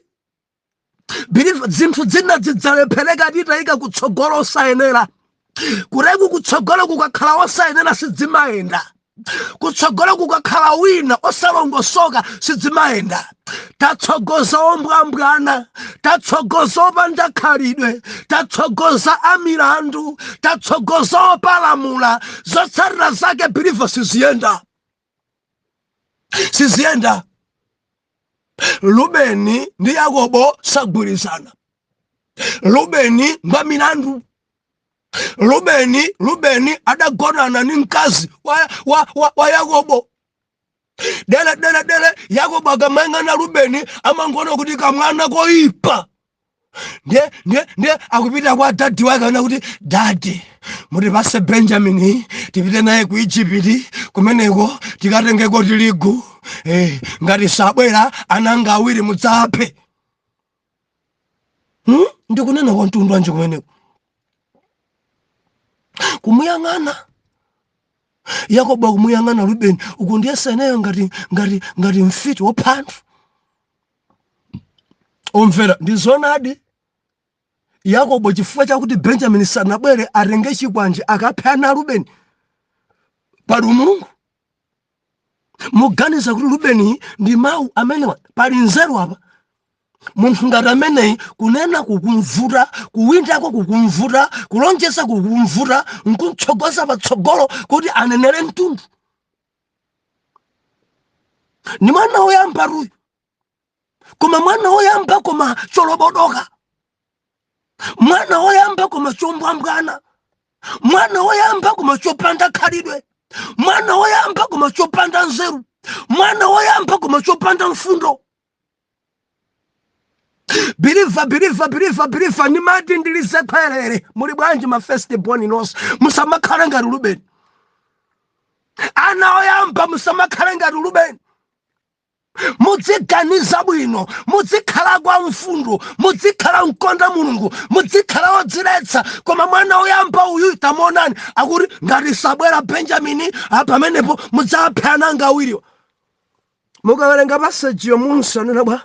Believer, zinthu zina zidzalephereka titayika kutsogolo osayenera. Kuteku kutsogolo kukakhala osayenera, sidzimayenda. Kutsogolo kukakhala wina osalongosoka, sidzimayenda. Tatsogoza ombwambwana, tatsogoza opanda khalidwe, tatsogoza amilandu, tatsogoza opalamula. Zotsatira zake, believer, siziyenda, siziyenda. Rubeni ndi Yakobo sagwirizana. Rubeni ngwa milandu. Rubeni adagonana ni mkazi wa Yakobo. Dele dele dele, Yakobo akamayang'ana Rubeni amangoona kuti kamwana koipa. Ndiye akupita kwa dadi wake, ana kuti, "Dadi, mutipase Benjamini tipite naye ku Igupti, kumeneko tikatengeko tirigu. Ngati sabwera, ananga awiri mudzaphe." Ndikunena kwa mtundu wanji kumeneko? Kumuyang'ana Yakobo, akumuyang'ana Rubeni uku, ndiye seneyo ngati mfiti wopha anthu. Omvera, ndi zonadi, Yakobo chifukwa chakuti Benjamin sanabwere, atenge chikwanje akaphe ana a Rubeni. Pali umulungu? Muganiza kuti Rubeni ndi mawu amenewa pali nzeru apa? Munthu ngati ameneyi, kunena kukumvuta, kuwindako kukumvuta, kulonjeza kukumvuta, nkumtsogoza patsogolo kuti anenere mtundu. Ni mwana woyamba ruyu, koma mwana woyamba koma cholobodoka, mwana woyamba koma chombwambwana, mwana woyamba koma chopanda khalidwe, mwana woyamba koma chopanda nzeru, mwana woyamba koma chopanda mfundo. Believer, believer, believer, believer, ndimati ndilize khwerere. Muli bwanji ma first born nonse? Musamakhale ngati Rubeni. Ana oyamba, musamakhale ngati Rubeni. Mudziganiza bwino, muzikhala kwa mfundo, muzikhala mkonda Mulungu, muzikhala wodziletsa. Koma mwana woyamba uyu, tamuonani, akuti ngati sabwera Benjamini, pamenepo mudzapha ananga awiriwa. Mukawerenga passageyo munsanena bwa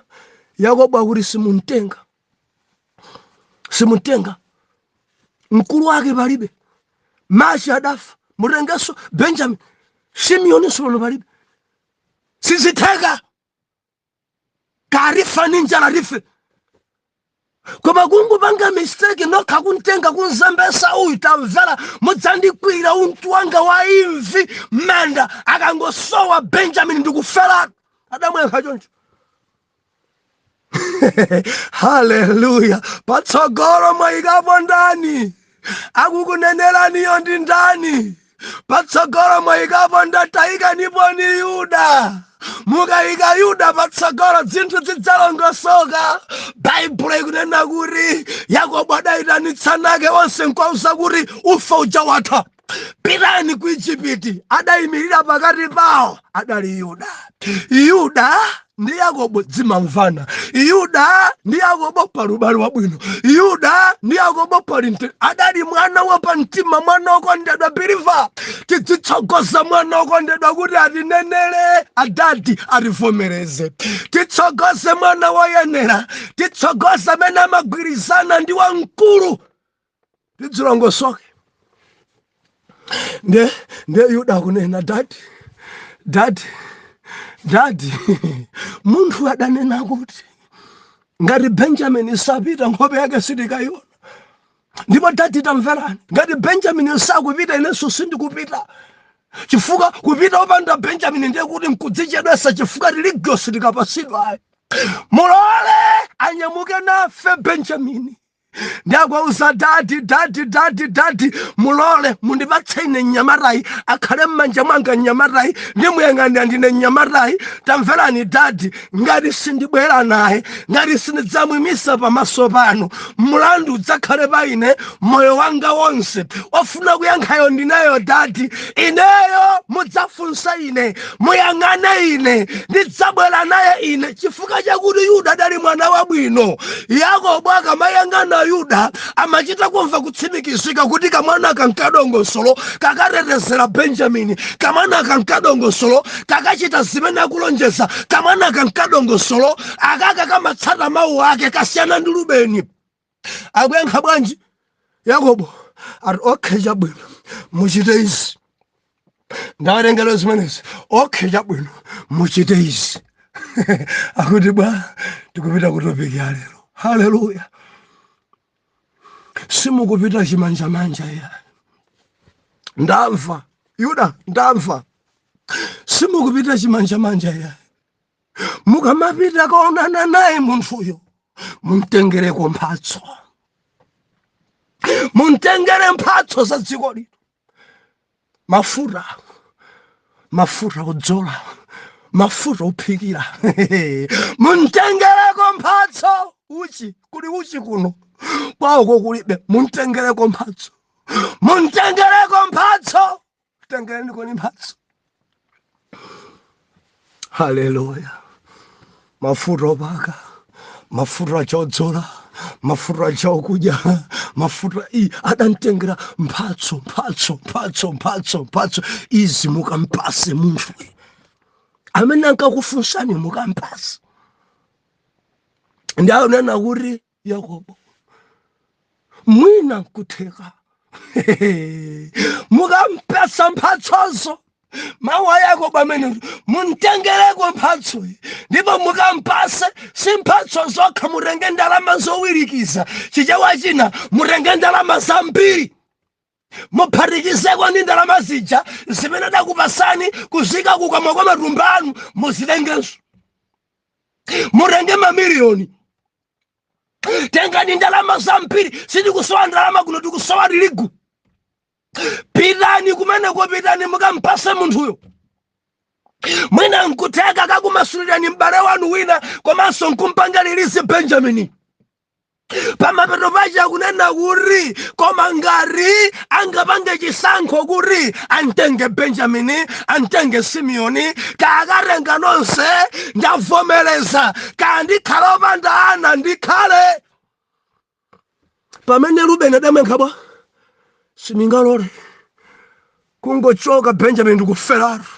Yakobo akuti simuntenga, simuntenga, mkulu wake palibe, Machi adafa, mutengenso Benjamin, Simeoninso pano palibe, sizitheka. Karifa ni njala rife, koma kungupanga mistake nokha kuntenga kunzembesa uyu, tamvera, mudzandikwira untu wanga wa imvi manda akangosowa Benjamin, ndikuferatu. Adamwenkha choncho. Haleluya! Patsogolo mwayikapo ndani? Akukuneneraniyo ndi ndani? Patsogolo mwayikapo ndatayikanipo ni Yuda. Mukayika Yuda patsogolo, zinthu zidzalongosoka. Baibulo ikunena kuti Yakobo adayitanitsa ake onse nkwauza kuti ufa uja watha, pitani ku Igupti. Adayimirira pakati pawo adali Yuda. Yuda ndi Yakobo dzimamvana. Yuda ndi Yakobo pali ubale wabwino. Yuda ndi Yakobo pali adali mwana wapamtima, mwana wokondedwa. Believer, tidzitsogoza mwana wokondedwa kuti atinenere, adadi ativomereze. Titsogoze mwana woyenera, titsogoze amene amagwirizana ndi wamkulu, tidzilongosoke. Nde Yuda akunena, "Daddy, daddy, daddy, munthu adanena kuti ngati Benjamin sapita, nkhope yake sitikayiona. Ndipo daddy, tamverani, ngati Benjamin sakupita, inenso sindikupita, chifukwa kupita opanda Benjamin ndiye kuti nkudzichedwesa, chifukwa tiligyo sitikapasidwa. Mulole anyamuke nafe Benjamini." Ndiakwauza daddy, "Daddy, daddy, daddy, mulole, mundipatse ine mnyamatayi, akhale m'manja mwanga mnyamatayi, ndimuyang'anira ndine mnyamatayi. Tamverani daddy, ngati sindibwera naye, ngati sindidzamwimisa pamaso panu, mlandu udzakhale pa ine moyo wanga wonse. Ofuna kuyankhayo ndineyo daddy, ineyo mudzafunsa ine, muyang'ane ine, ndidzabwera naye ine." Chifukwa chakuti Yuda adali mwana wabwino, Yakobo akamayang'ana Yuda amachita kumva kutsimikizika kuti kamwana kankadongosolo, kakatetezera Benjamini, kamwana kankadongosolo, kakachita zimene akulonjeza, kamwana kankadongosolo, akaka kamatsata mawu ake, kasiyana ndi Rubeni. Akuyankha bwanji Yakobo? Ati, "Okay, chabwino, muchite izi." Ndawerengera zimenezi. "Okay, chabwino, muchite izi." Akuti bwa tikupita ku topic ya lero. Haleluya! Simukupita chimanjamanja ya. Ndamva Yuda, ndamva, simukupita chimanjamanja ya. Mukamapita kaonana naye munthuyo, mumtengereko mphatso, mumtengere mphatso za dziko lino, mafuta, mafuta odzola, mafuta ophikira, mumtengereko mphatso, uchi, kuli uchi kuno, kwawoko kulibe. Mumtengereko mphatso, mumtengereko mphatso, tengerenikoni mphatso. Haleluya! Mafuta opaka, mafuta achodzola, mafuta achokudya, mafuta i adamtengera mphatso, mphatso, mphatso, mphatso, mphatso izi mukampase munthu amene ankakufunsani, mukampase. Ndi akunena kuti Yakobo, mwina nkutheka mukampesa mphatsozo. Mawu a Yakobo amene muntengereko mphatsoyi ndipo mukampase. Si mphatso zokha, mutenge ndalama zowirikiza. Chichewa china, mutenge ndalama zambiri, muphatikizeko ndi ndalama zija zimene adakupasani kuzika kukamwa kwa matumba anu, muzitengenso, mutenge mamiliyoni. Tengani ndalama zambiri. Sitikusowa ndalama kuno, tikusowa tirigu. Pitani kumeneko, pitani mukampase munthuyo. Mwina nkutheka kakumasulirani m'bale wanu wina, komanso nkumpanga release Benjamini. Pamapeto pache akunena kuti, koma ngati angapange chisankho kuti antenge Benjamini, antenge Simeoni, kaakatenga nonse, ndavomereza. Kandikhala opanda ana, ndikhale. Pamene Rubeni adamuyankha bwa, "Sindingalole kungochoka Benjamin ndikuferatu."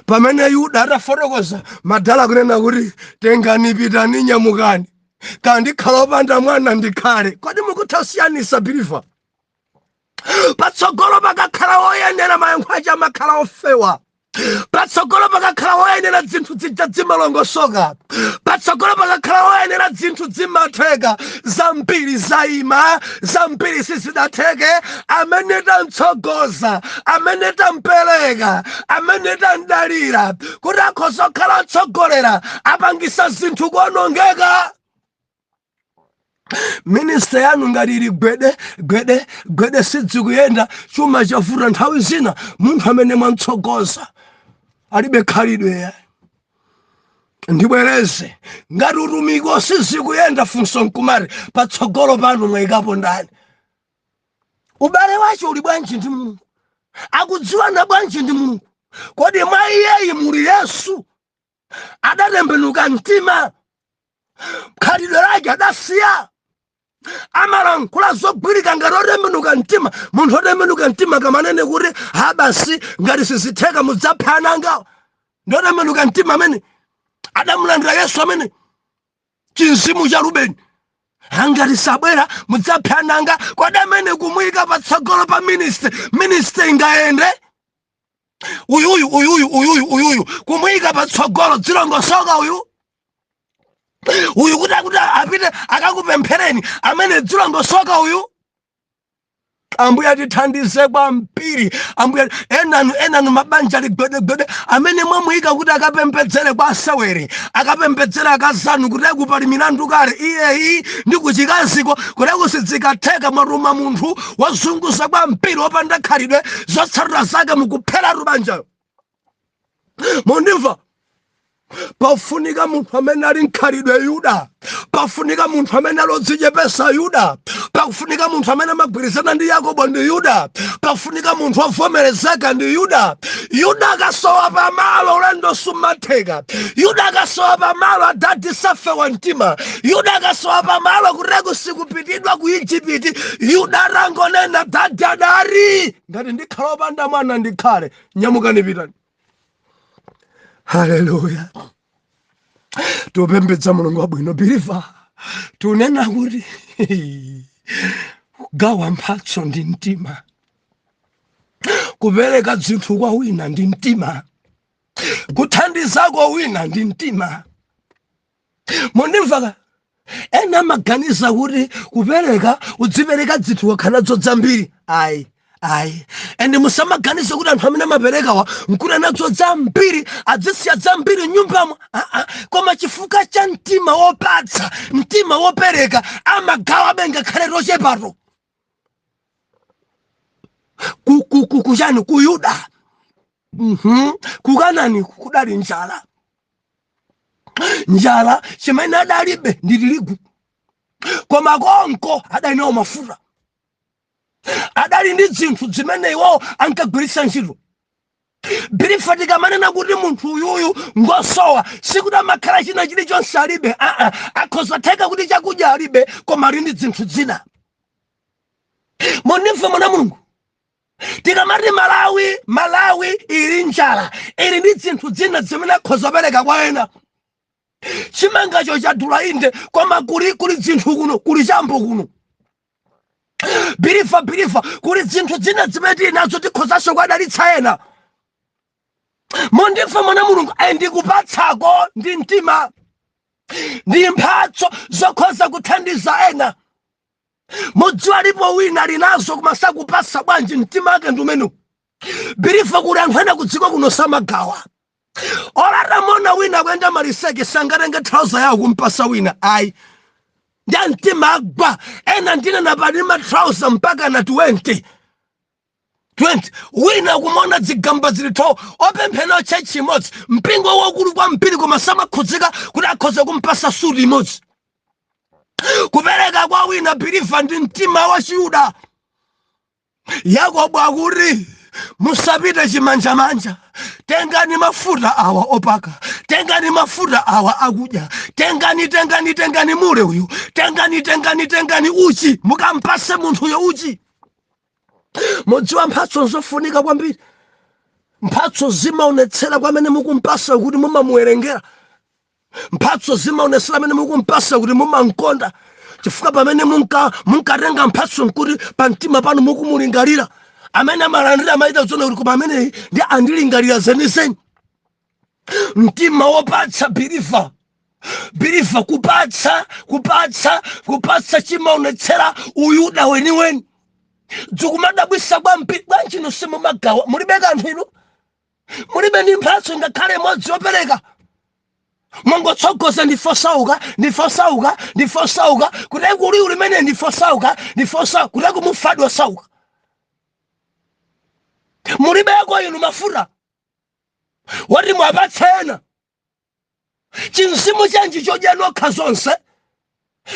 Pamene Yuda atafotokoza, madala kunena kuti, "Tengani, pitani, nyamukani, kandikhala opanda mwana, ndikhale." Kodi mukutha kusiyanisa, believer? Patsogolo pakakhala woyenera, mayankho ache amakhala ofewa. Patsogolo pakakhala woyenera, zinthu zija zimalongosoka. Patsogolo pakakhala woyenera, zinthu zimatheka. Zambiri zayima, zambiri sizidatheke. Amene tamtsogoza, amene tampereka, amene tamdalira kuti akhoza kukhala otsogolera, apangisa zinthu kuonongeka. Ministry yanu ngati ili gwede gwede gwede, sidzikuyenda, chuma chavuta, nthawi zina munthu amene mwamtsogoza alibe khalidwe. Ndibwereze, ngati utumiki sizikuyenda, funso nkumati, patsogolo panu mwayikapo ndani? Ubale wacho uli bwanji ndi Mulungu? Akudziwana bwanji ndi Mulungu? Kodi mwa iyeyi muli Yesu? Adatembenuka mtima? Khalidwe lake adasiya? Amalankhula zogwirika ngati otembenuka mtima? Munthu otembenuka mtima kamanene kuti, "Ha, basi, ngati sizitheka mudzaphana angawa," ndotembenuka mtima amene adamulandira Yesu? Amene chinzimu cha Rubeni, "Angati sabwera mudzaphana anga," kodi amene kumuyika patsogolo pa ministry, ministry ingayende? Uyuyu, uyuyu, uyuyu, uyuyu kumuyika patsogolo, dzilongosoka? Uyu, uyu kuti apite akakupemphereni, amene dzilongosoka uyu? Ambuye atithandize kwambiri. Ambuye, enanu, enanu mabanja ligwedegwede, amene mwamuyika kuti akapembedzere kwa asewere, akapembedzere akazanu, kuti akupali milandu kale iyeyi ndi kuchikaziko, kuti akusidzikatheka. Mwatuma munthu wazunguza kwambiri, wopanda khalidwe. Zotsatira zake mukupheratu banjayo. Mundimva? Pafunika munthu amene ali mkhalidwe Yuda, pafunika munthu amene ali odzichepesa Yuda, pafunika munthu amene amagwirizana ndi Yakobo ndi Yuda, pafunika munthu wovomerezeka ndi Yuda. Yuda akasowa pamalo, ulendo sumatheka. Yuda akasowa pamalo, adadi safewa mtima. Yuda akasowa pamalo, kuteko sikupitidwa ku Igipiti. Yuda atangonena, "Dadi adari ngati ndikhala opanda mwana, ndikhale," nyamukani, pitani. Haleluya! Tupembedza Mulungu wabwino, believer. Tunena kuti kugawa mphatso ndi mtima, kupereka zinthu kwa wina ndi mtima, kuthandizako wina ndi mtima. Mundimvaka? Ena amaganiza kuti kupereka, udzipereka zinthu wakhala nazo zambiri. Ayi, ayi. Ende musamaganize kuti anthu amene amaperekawa nkuti nazo zambiri, adzisiya zambiri m'nyumbamo. Aa, koma chifukwa cha mtima wopatsa, mtima wopereka, amagawa ngakhale tochepato. Kuchani? Ku Yuda, Kukanani kudali njala, njala. Chimene adalibe ndi tirigu, koma konko adali nawo mafuta, adali ndi zinthu zimene iwo ankagwiritsa ntchito. Believer, tikamanena kuti munthu uyuyu ngosowa, sikuti amakhala china chilichonse alibe. Aa, akhoza theka kuti chakudya alibe, koma ali ndi zinthu zina. Mundimve, mwana Mulungu, tikamati Malawi, Malawi ili njala, ili ndi zinthu zina zimene akhoza pereka kwa ena. Chimangacho chadula inde, koma kuli zinthu kuno, kuli chambo kuno. Believer, believer, kuli zinthu zina zimene tili nazo, tikhozanso kuadalitsa ena. Mundimva, mwana Mulungu? Ndikupatsako ndi mtima, ndi mphatso zokhoza kuthandiza ena. Mudziwa, alipo wina ali nazo koma sakupasa. Bwanji? Mtima wake ndi umenewu. Believer, kuli anthu ena kudziko kuno samagawa. Olatamona wina kuyenda maliseche, sangatenge trouser yawo kumpasa wina, ayi. Ndi mtima agwa. Ena ndinena pali matrauza mpaka na 20 20. Wina kumona dzigamba zili tho, opemphera church imodzi, mpingo wakulu kwambiri, koma samakhudzika kuti akhoza kumpasa suti imodzi. Kupereka kwa wina, believer, ndi mtima wa Chiyuda. Yakobo akuti musapite chimanjamanja. Tengani mafuta awa opaka, tengani mafuta awa akudya, tengani, tengani, tengani mure uyu, tengani, tengani, tengani uchi, mukampase munthuyo uchi. Mudziwa, mphatso nzofunika kwambiri. Mphatso zimaonetsera kwamene mukumpasa kuti mumamuwerengera. Mphatso zimaonetsera amene mukumpasa kuti mumankonda, chifukwa pamene munkatenga mphatso nkuti pamtima panu mukumulingalira. Amene amalandira amaita zona kuti koma ameneyi ndi andilingalira zenizeni. Mtima wopatsa, believer, believer, kupatsa, kupatsa, kupatsa chimaonetsera Uyuda weniweni. Dzikumadabwisa kwambiri, bwanji inu simumagawa? Mulibe kanthu inu, mulibe ndi mphatso ngakhale imodzi yopereka. Mongotsogoza, "Ndifosauka, ndifosauka, ndifosauka." Kuti kuliwu limene "ndifosauka, ndifosauka", kuti kumufadi osauka. Mulibeko inu mafuta woti mwapatse ena? Chinzimu chanji chodya nokha zonse?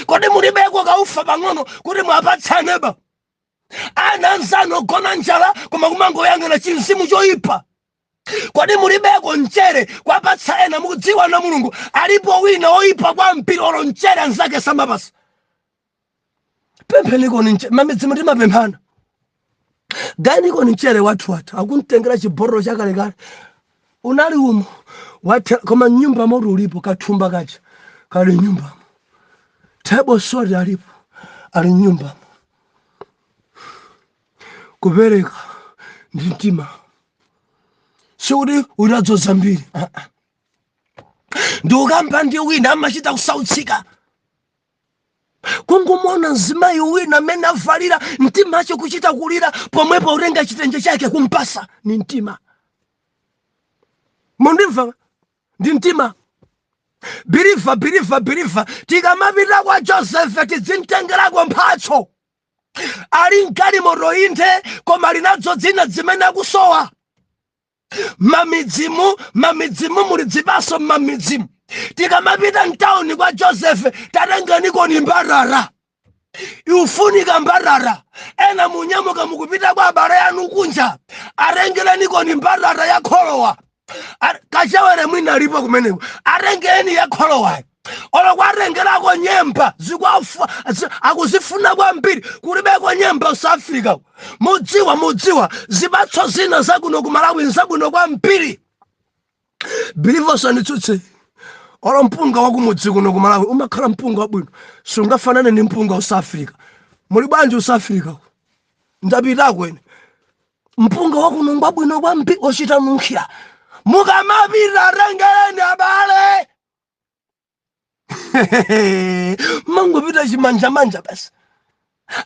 Kodi mulibeko kaufa pang'ono kuti mwapatse aneba, ana anzanu ogona njala, koma kumangoyang'ana? Chinzimu choyipa. Kodi mulibeko mchere kwapatsa ena? Mukudziwa na Mulungu, alipo wina oyipa kwambiri, olo mchere anzake samapasa. Pemphenikoni mchere, mamidzimu timapemphana. Ganikoni mchere wathu wathu, akumtengera chibhororo chakalekale unali umo wathe, koma mnyumba moti ulipo kathumba kacha kali nyumbamo, table salt alipo, ali mnyumbamo. Kupereka ndi mtima, sikuti utadzoza mbiri. Ah, ah. Ndi ukamba ndi wina amachita kusautsika, kungomona mzimayi wina amene avalira, mtima acho kuchita kulira pomwepo, utenga chitenje chake kumpasa. Ni mtima. Mundimva? Ndi mtima. Believer, believer, believer, tikamapita kwa Josefe tidzimtengerako mphatso. Ali mgalimoto inde, koma linadzo dzina zimene akusowa mamidzimu. Mamidzimu muli dzipaso mmamidzimu. Tikamapita mtawuni kwa Josefe, tatengenikoni mbarara, iufunika mbarara. Ena munyamuka mukupita kwa abale anu kunja, atengerenikoni mbarara ya kholowa. Kachewere mwina alipo kumeneko, atengeni ya kholowayo. Olo kwatengerako nyemba, akuzifuna kwambiri. Kulibeko nyemba South Africa. Mudziwa, mudziwa, zipatso zina zakuno ku Malawi nzabwino kwambiri. Believers, anditsutse. Olo mpunga wakumudzi kuno ku Malawi umakhala mpunga wabwino, sungafanane ndi mpunga wa South Africa. Muli bwanji South Africa? Ndapitako ine. Mpunga wakuno ngwabwino kwambiri, ochita nunkhira. Mukamapita, atengereni abale. Mangopita chimanjamanja basi.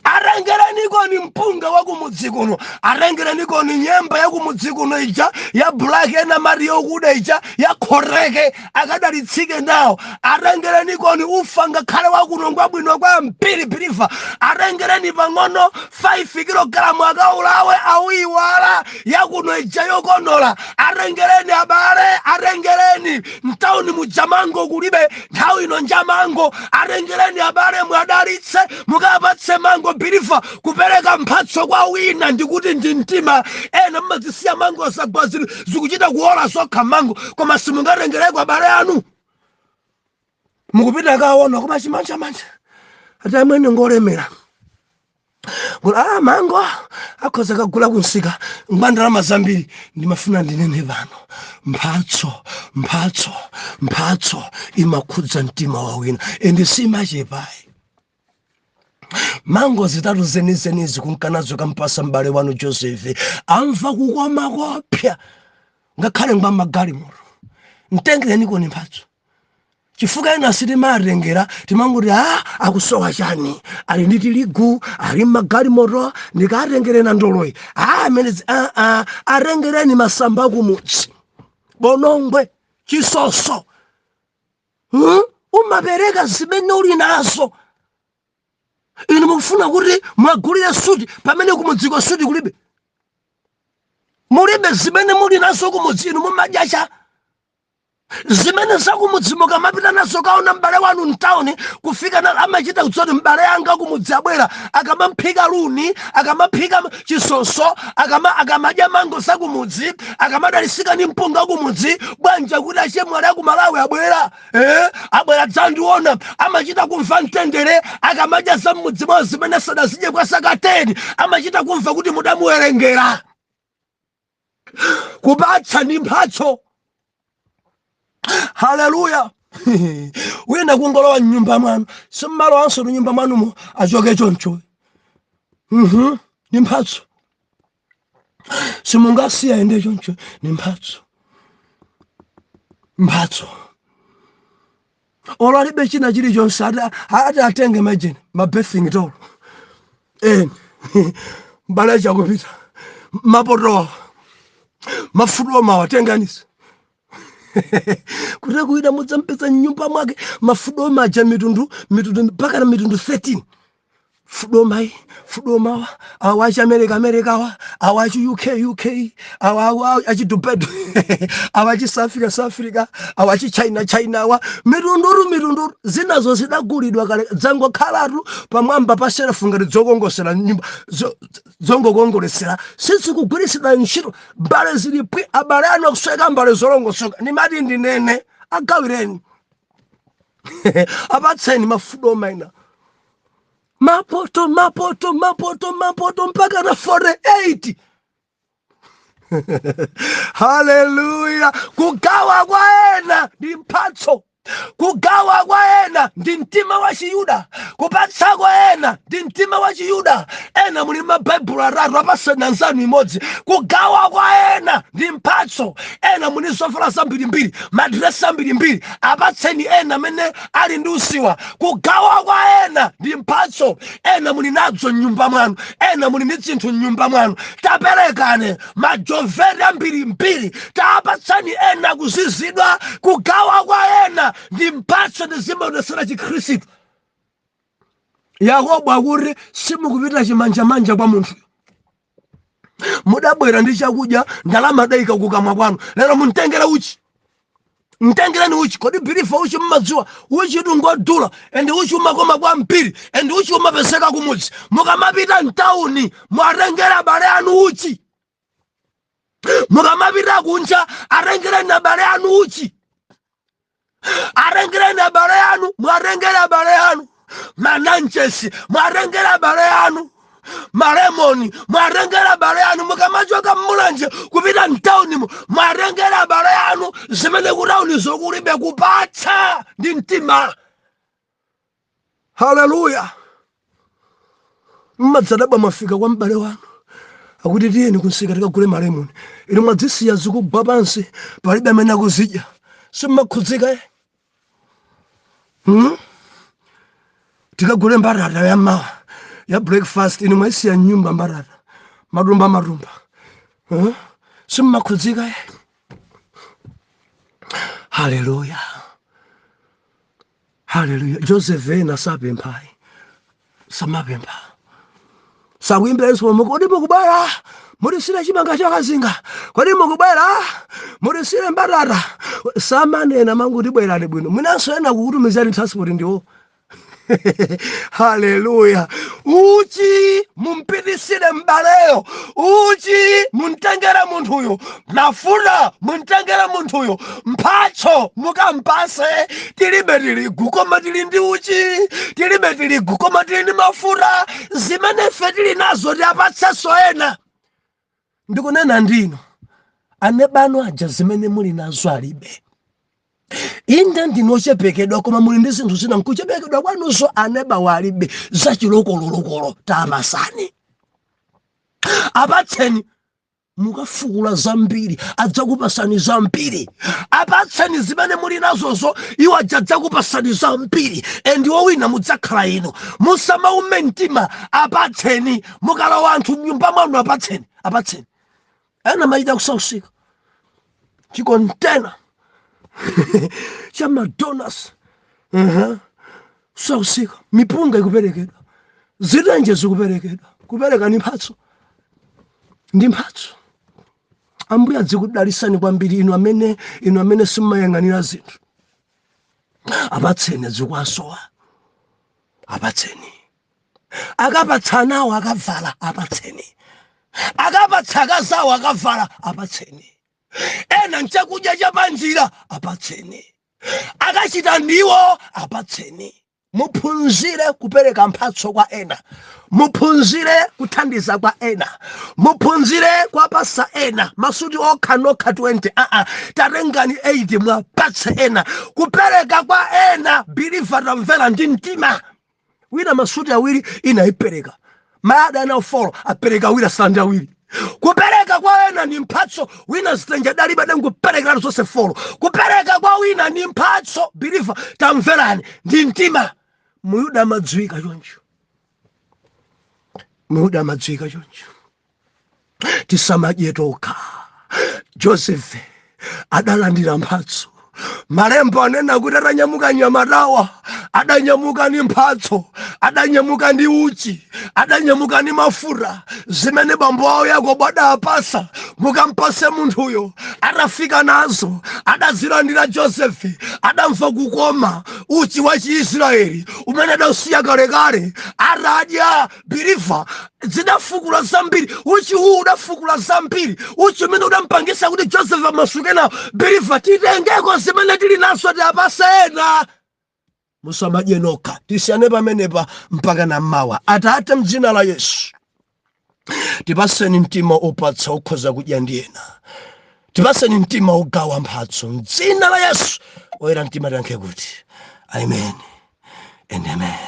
Atengerenikoni mpunga wakumudzi kuno, atengerenikoni nyemba yakumudzi kuno ija ya black, ena mati yokuda ija ya khoreke, akadalitsike nawo. Atengerenikoni ufa ngakhale wakuno ngwabwino kwambiri. Believer, atengereni pang'ono 5 kilogalamu, akaulawe awiwala, yakuno ija yokonola. Atengereni abale, atengereni. Mtawuni mujamango kulibe, nthawi ino njamango. Atengereni abale, mwadalitse, mukapatse mango. Believer, kupereka mphatso kwa wina ndikuti ndi mtima. Ena mmazisiya mango zagwa, zili zikuchita kuola zokha mango, koma simungatengereko abale anu. Mukupita kaona, koma chimanjamanja, ati amwene ngolemera. Ngoti, "Ah, mango akhoza kagula kunsika ngwa ndalama zambiri." Ndimafuna ndinene pano, mphatso, mphatso, mphatso imakhudza mtima wa wina and simachepayi. Mango zitatu zenizenizi kunkanazo kampasa m'bale wanu Joseph, amva kukoma kopya. Ngakhale ngwa magalimoto, mtengereniko ni mphatso, chifukwa ena sitimatengera, timangoti, "A, akusowa chani? Ali ndi tirigu, ali mmagalimoto, ndikatengere na ndoloyi." A, amene a atengereni masamba kumudzi, bonongwe, chisoso, Umapereka zimene uli nazo. Inu mukufuna kuti mwagulire suti pamene kumudziko suti kulibe, mulibe zimene muli nazo kumudzi. Inu mumadya cha zimene zakumudzi? Mukamapita nazo kaona m'bale wanu mtawuni, kufika na amachita kutsoti m'bale anga kumudzi abwera. Akamamphika luni, akamaphika chisoso, akamadya mango zakumudzi, akamadalisika ni mpunga kumudzi, bwanja kuti achemwali akumalawi abwera, abwera dzandiona, amachita kumva mtendere. Akamadya za mmudzi mwawo zimene sadazidye kwa zaka 10, amachita kumva kuti mudamuwerengera. Kupatsa ndi mphatso. Haleluya! Wina kungolowa mnyumba mwanu, simmalowanso mnyumba mwanumo, achoke choncho. Ni mphatso. Simungasiya ende choncho, ni mphatso, mphatso. Olo alibe china chilichonse, ati atenge majeni, ma bathing towel, mbale chakupita mapotowa, mafutuwa mawa tenganisa kuti kuida mudzampeza mnyumba mwake mafudo maja mitundu mitundu, mpaka na mitundu 13. Fudomayi, fudomawa, awa achi America America, awa awa achi UK UK, awa awa achi Dubai, awa achi South Africa South Africa, awa achi China China, awa mitunduru mitunduru. Zinazo zidagulidwa kale, dzangokhalatu pamwamba pa shelefu ngati dzokongosera nyumba, zongokongolesera, sizikugwiritsidwa ntchito. Mbale zili pwi, abale anu akusweka mbale zolongosoka. Ndimati ndinene, agawireni, apatseni mafudo maina, mapoto mapoto mapoto mapoto mpaka na 48. Haleluya! Kugawa kwa ena ndi mphatso. Kugawa kwa ena ndi mtima wa Chiyuda. Kupatsa kwa ena ndi mtima wa Chiyuda. Ena muli mabaibulo atatu, apaseni anzanu imodzi. Kugawa kwa ena ndi mphatso. Ena muli zovala zambirimbiri, madiresi ambirimbiri, apatseni ena amene ali ndi usiwa. Kugawa kwa ena ndi mphatso. Ena muli nadzo mnyumba mwanu, ena muli ndi zinthu mnyumba mwanu, taperekane. Majoveri ambirimbiri, taapatsani ena kuzizidwa. Kugawa kwa ena ndi mphatso, ndi zimaonesera Chikhristu. Yakobo akuti simukupita chimanjamanja kwa munthu. Mudabwera ndi chakudya, ndalama adayika kukamwa kwanu, lero muntengere uchi, mtengereni uchi. Kodi bilifa uchi mmadziwa? Uchi tungodula, and uchi umakoma kwambiri, and uchi umapezeka kumudzi. Mukamapita mtawuni, mwatengera abale anu uchi. Mukamapita kunja, atengereni abale anu uchi, atengereni abale anu, mwatengera abale anu mananchesi, mwatengera abale anu malemoni, mwatengera abale anu. Mukamachoka mmulanje kupita mtaunimo, mwatengera abale anu zimene kutauni zokulibe. Kupatsa ndi mtima. Haleluya! Mmadzadabwa, mwafika kwa m'bale wanu, akuti, "Tiyeni kunsika tikagule malemoni." Inu mwadzisiya zikugwa pansi, palibe amene akuzidya. Simmakhudzika, eh? Tikagule mbatata ya mawa ya breakfast, inu mwaisiya nyumba mbatata matumba matumba, Simmakhudzika, eh? Haleluya, haleluya! Joseph ena sapemphayi, samapempha, sakuimbiranso pomwe, "Kodi mukubwera mutisire chimanga chakazinga? Kodi mukubwera mutisire mbatata?" Samanena, manguti, "Bwerani bwino." Mwinanso ena kukutumizani transport ndiwo. Haleluya! Uchi mumpitisire m'baleyo, uchi muntengere munthuyo, mafuta muntengere munthuyo, mphatso mukampase. Tilibe tirigu koma tili ndi uchi, tilibe tirigu koma tili ndi mafuta. Zimene ife tili nazo tiapatsenso ena. Ndikunena ndino, anebano aja zimene muli nazo alibe. Inde, ndinochepekedwa, koma muli ndi zinthu zina nkuchepekedwa kwanuzo aneba walibe, zachilokololokolo. Tapasani, apatseni. Mukafukula zambiri, adzakupasani zambiri. Apatseni zimene muli nazozo, iwo aja adzakupasani zambiri. And wowina mudzakhala inu. Musamaume mtima, apatseni. Mukalowa anthu mnyumba mwanu, apatseni, apatseni. Ena machita kusausika chikontena cha madonuts, Sausika, mipunga ikuperekedwa, zitenje zikuperekedwa. Kupereka ni mphatso, ndi mphatso. Ambuye adzikudalisani kwambiri inu amene simmayang'anira zinthu. Apatseni, adzikwasowa, apatseni. Akapatsa anawo akavala, apatseni. Akapatsa akazawo akavala, apatseni. Ena nchakudya chapanjira, apatseni. Akachita ndiwo, apatseni. Muphunzire kupereka mphatso kwa ena, muphunzire kuthandiza kwa ena, muphunzire kuwapasa ena. Masuti okha nokha 20, aa, tatengani 8 mwapatse ena. Kupereka kwa ena, believer, tamvera, ndi mtima. Wina masuti awiri, ina ipereka mayada ana four, apereka awiri, asanu ndi awiri. Kupereka kwa ena ni mphatso. Wina zitenje dalibe, denkuperekeratu zonse four. Kupereka kwa wina ni mphatso. Believer, tamverani, ndi mtima. Muyuda amadziwika choncho, Muyuda amadziwika choncho. Tisamadye tokha. Joseph adalandira mphatso. Malembo anena kuti atanyamuka nyamatawa, adanyamuka ndi mphatso, adanyamuka ndi uchi, adanyamuka ndi mafuta, zimene bambo awo Yakobo adapasa, "Mukampase munthuyo." Atafika nazo, adazilandira Josefe, adamva kukoma uchi wa Chiisraeli umene adausiya kalekale. Atadya, believer, zidafukula zambiri. Uchi uwu udafukula zambiri, uchi umene udampangisa kuti Joseph amasuke nawo. Believer, titengeko zimene tili nazo, tiapase ena. Musamadye nokha. Tisiyane pamenepa mpaka na mawa. Atate, mdzina la Yesu, tipaseni mtima opatsa, okhoza kudya ndi ena. Tipaseni mtima ogawa mphatso, mdzina la Yesu. Oyera mtima tiyankhe kuti amen and amen.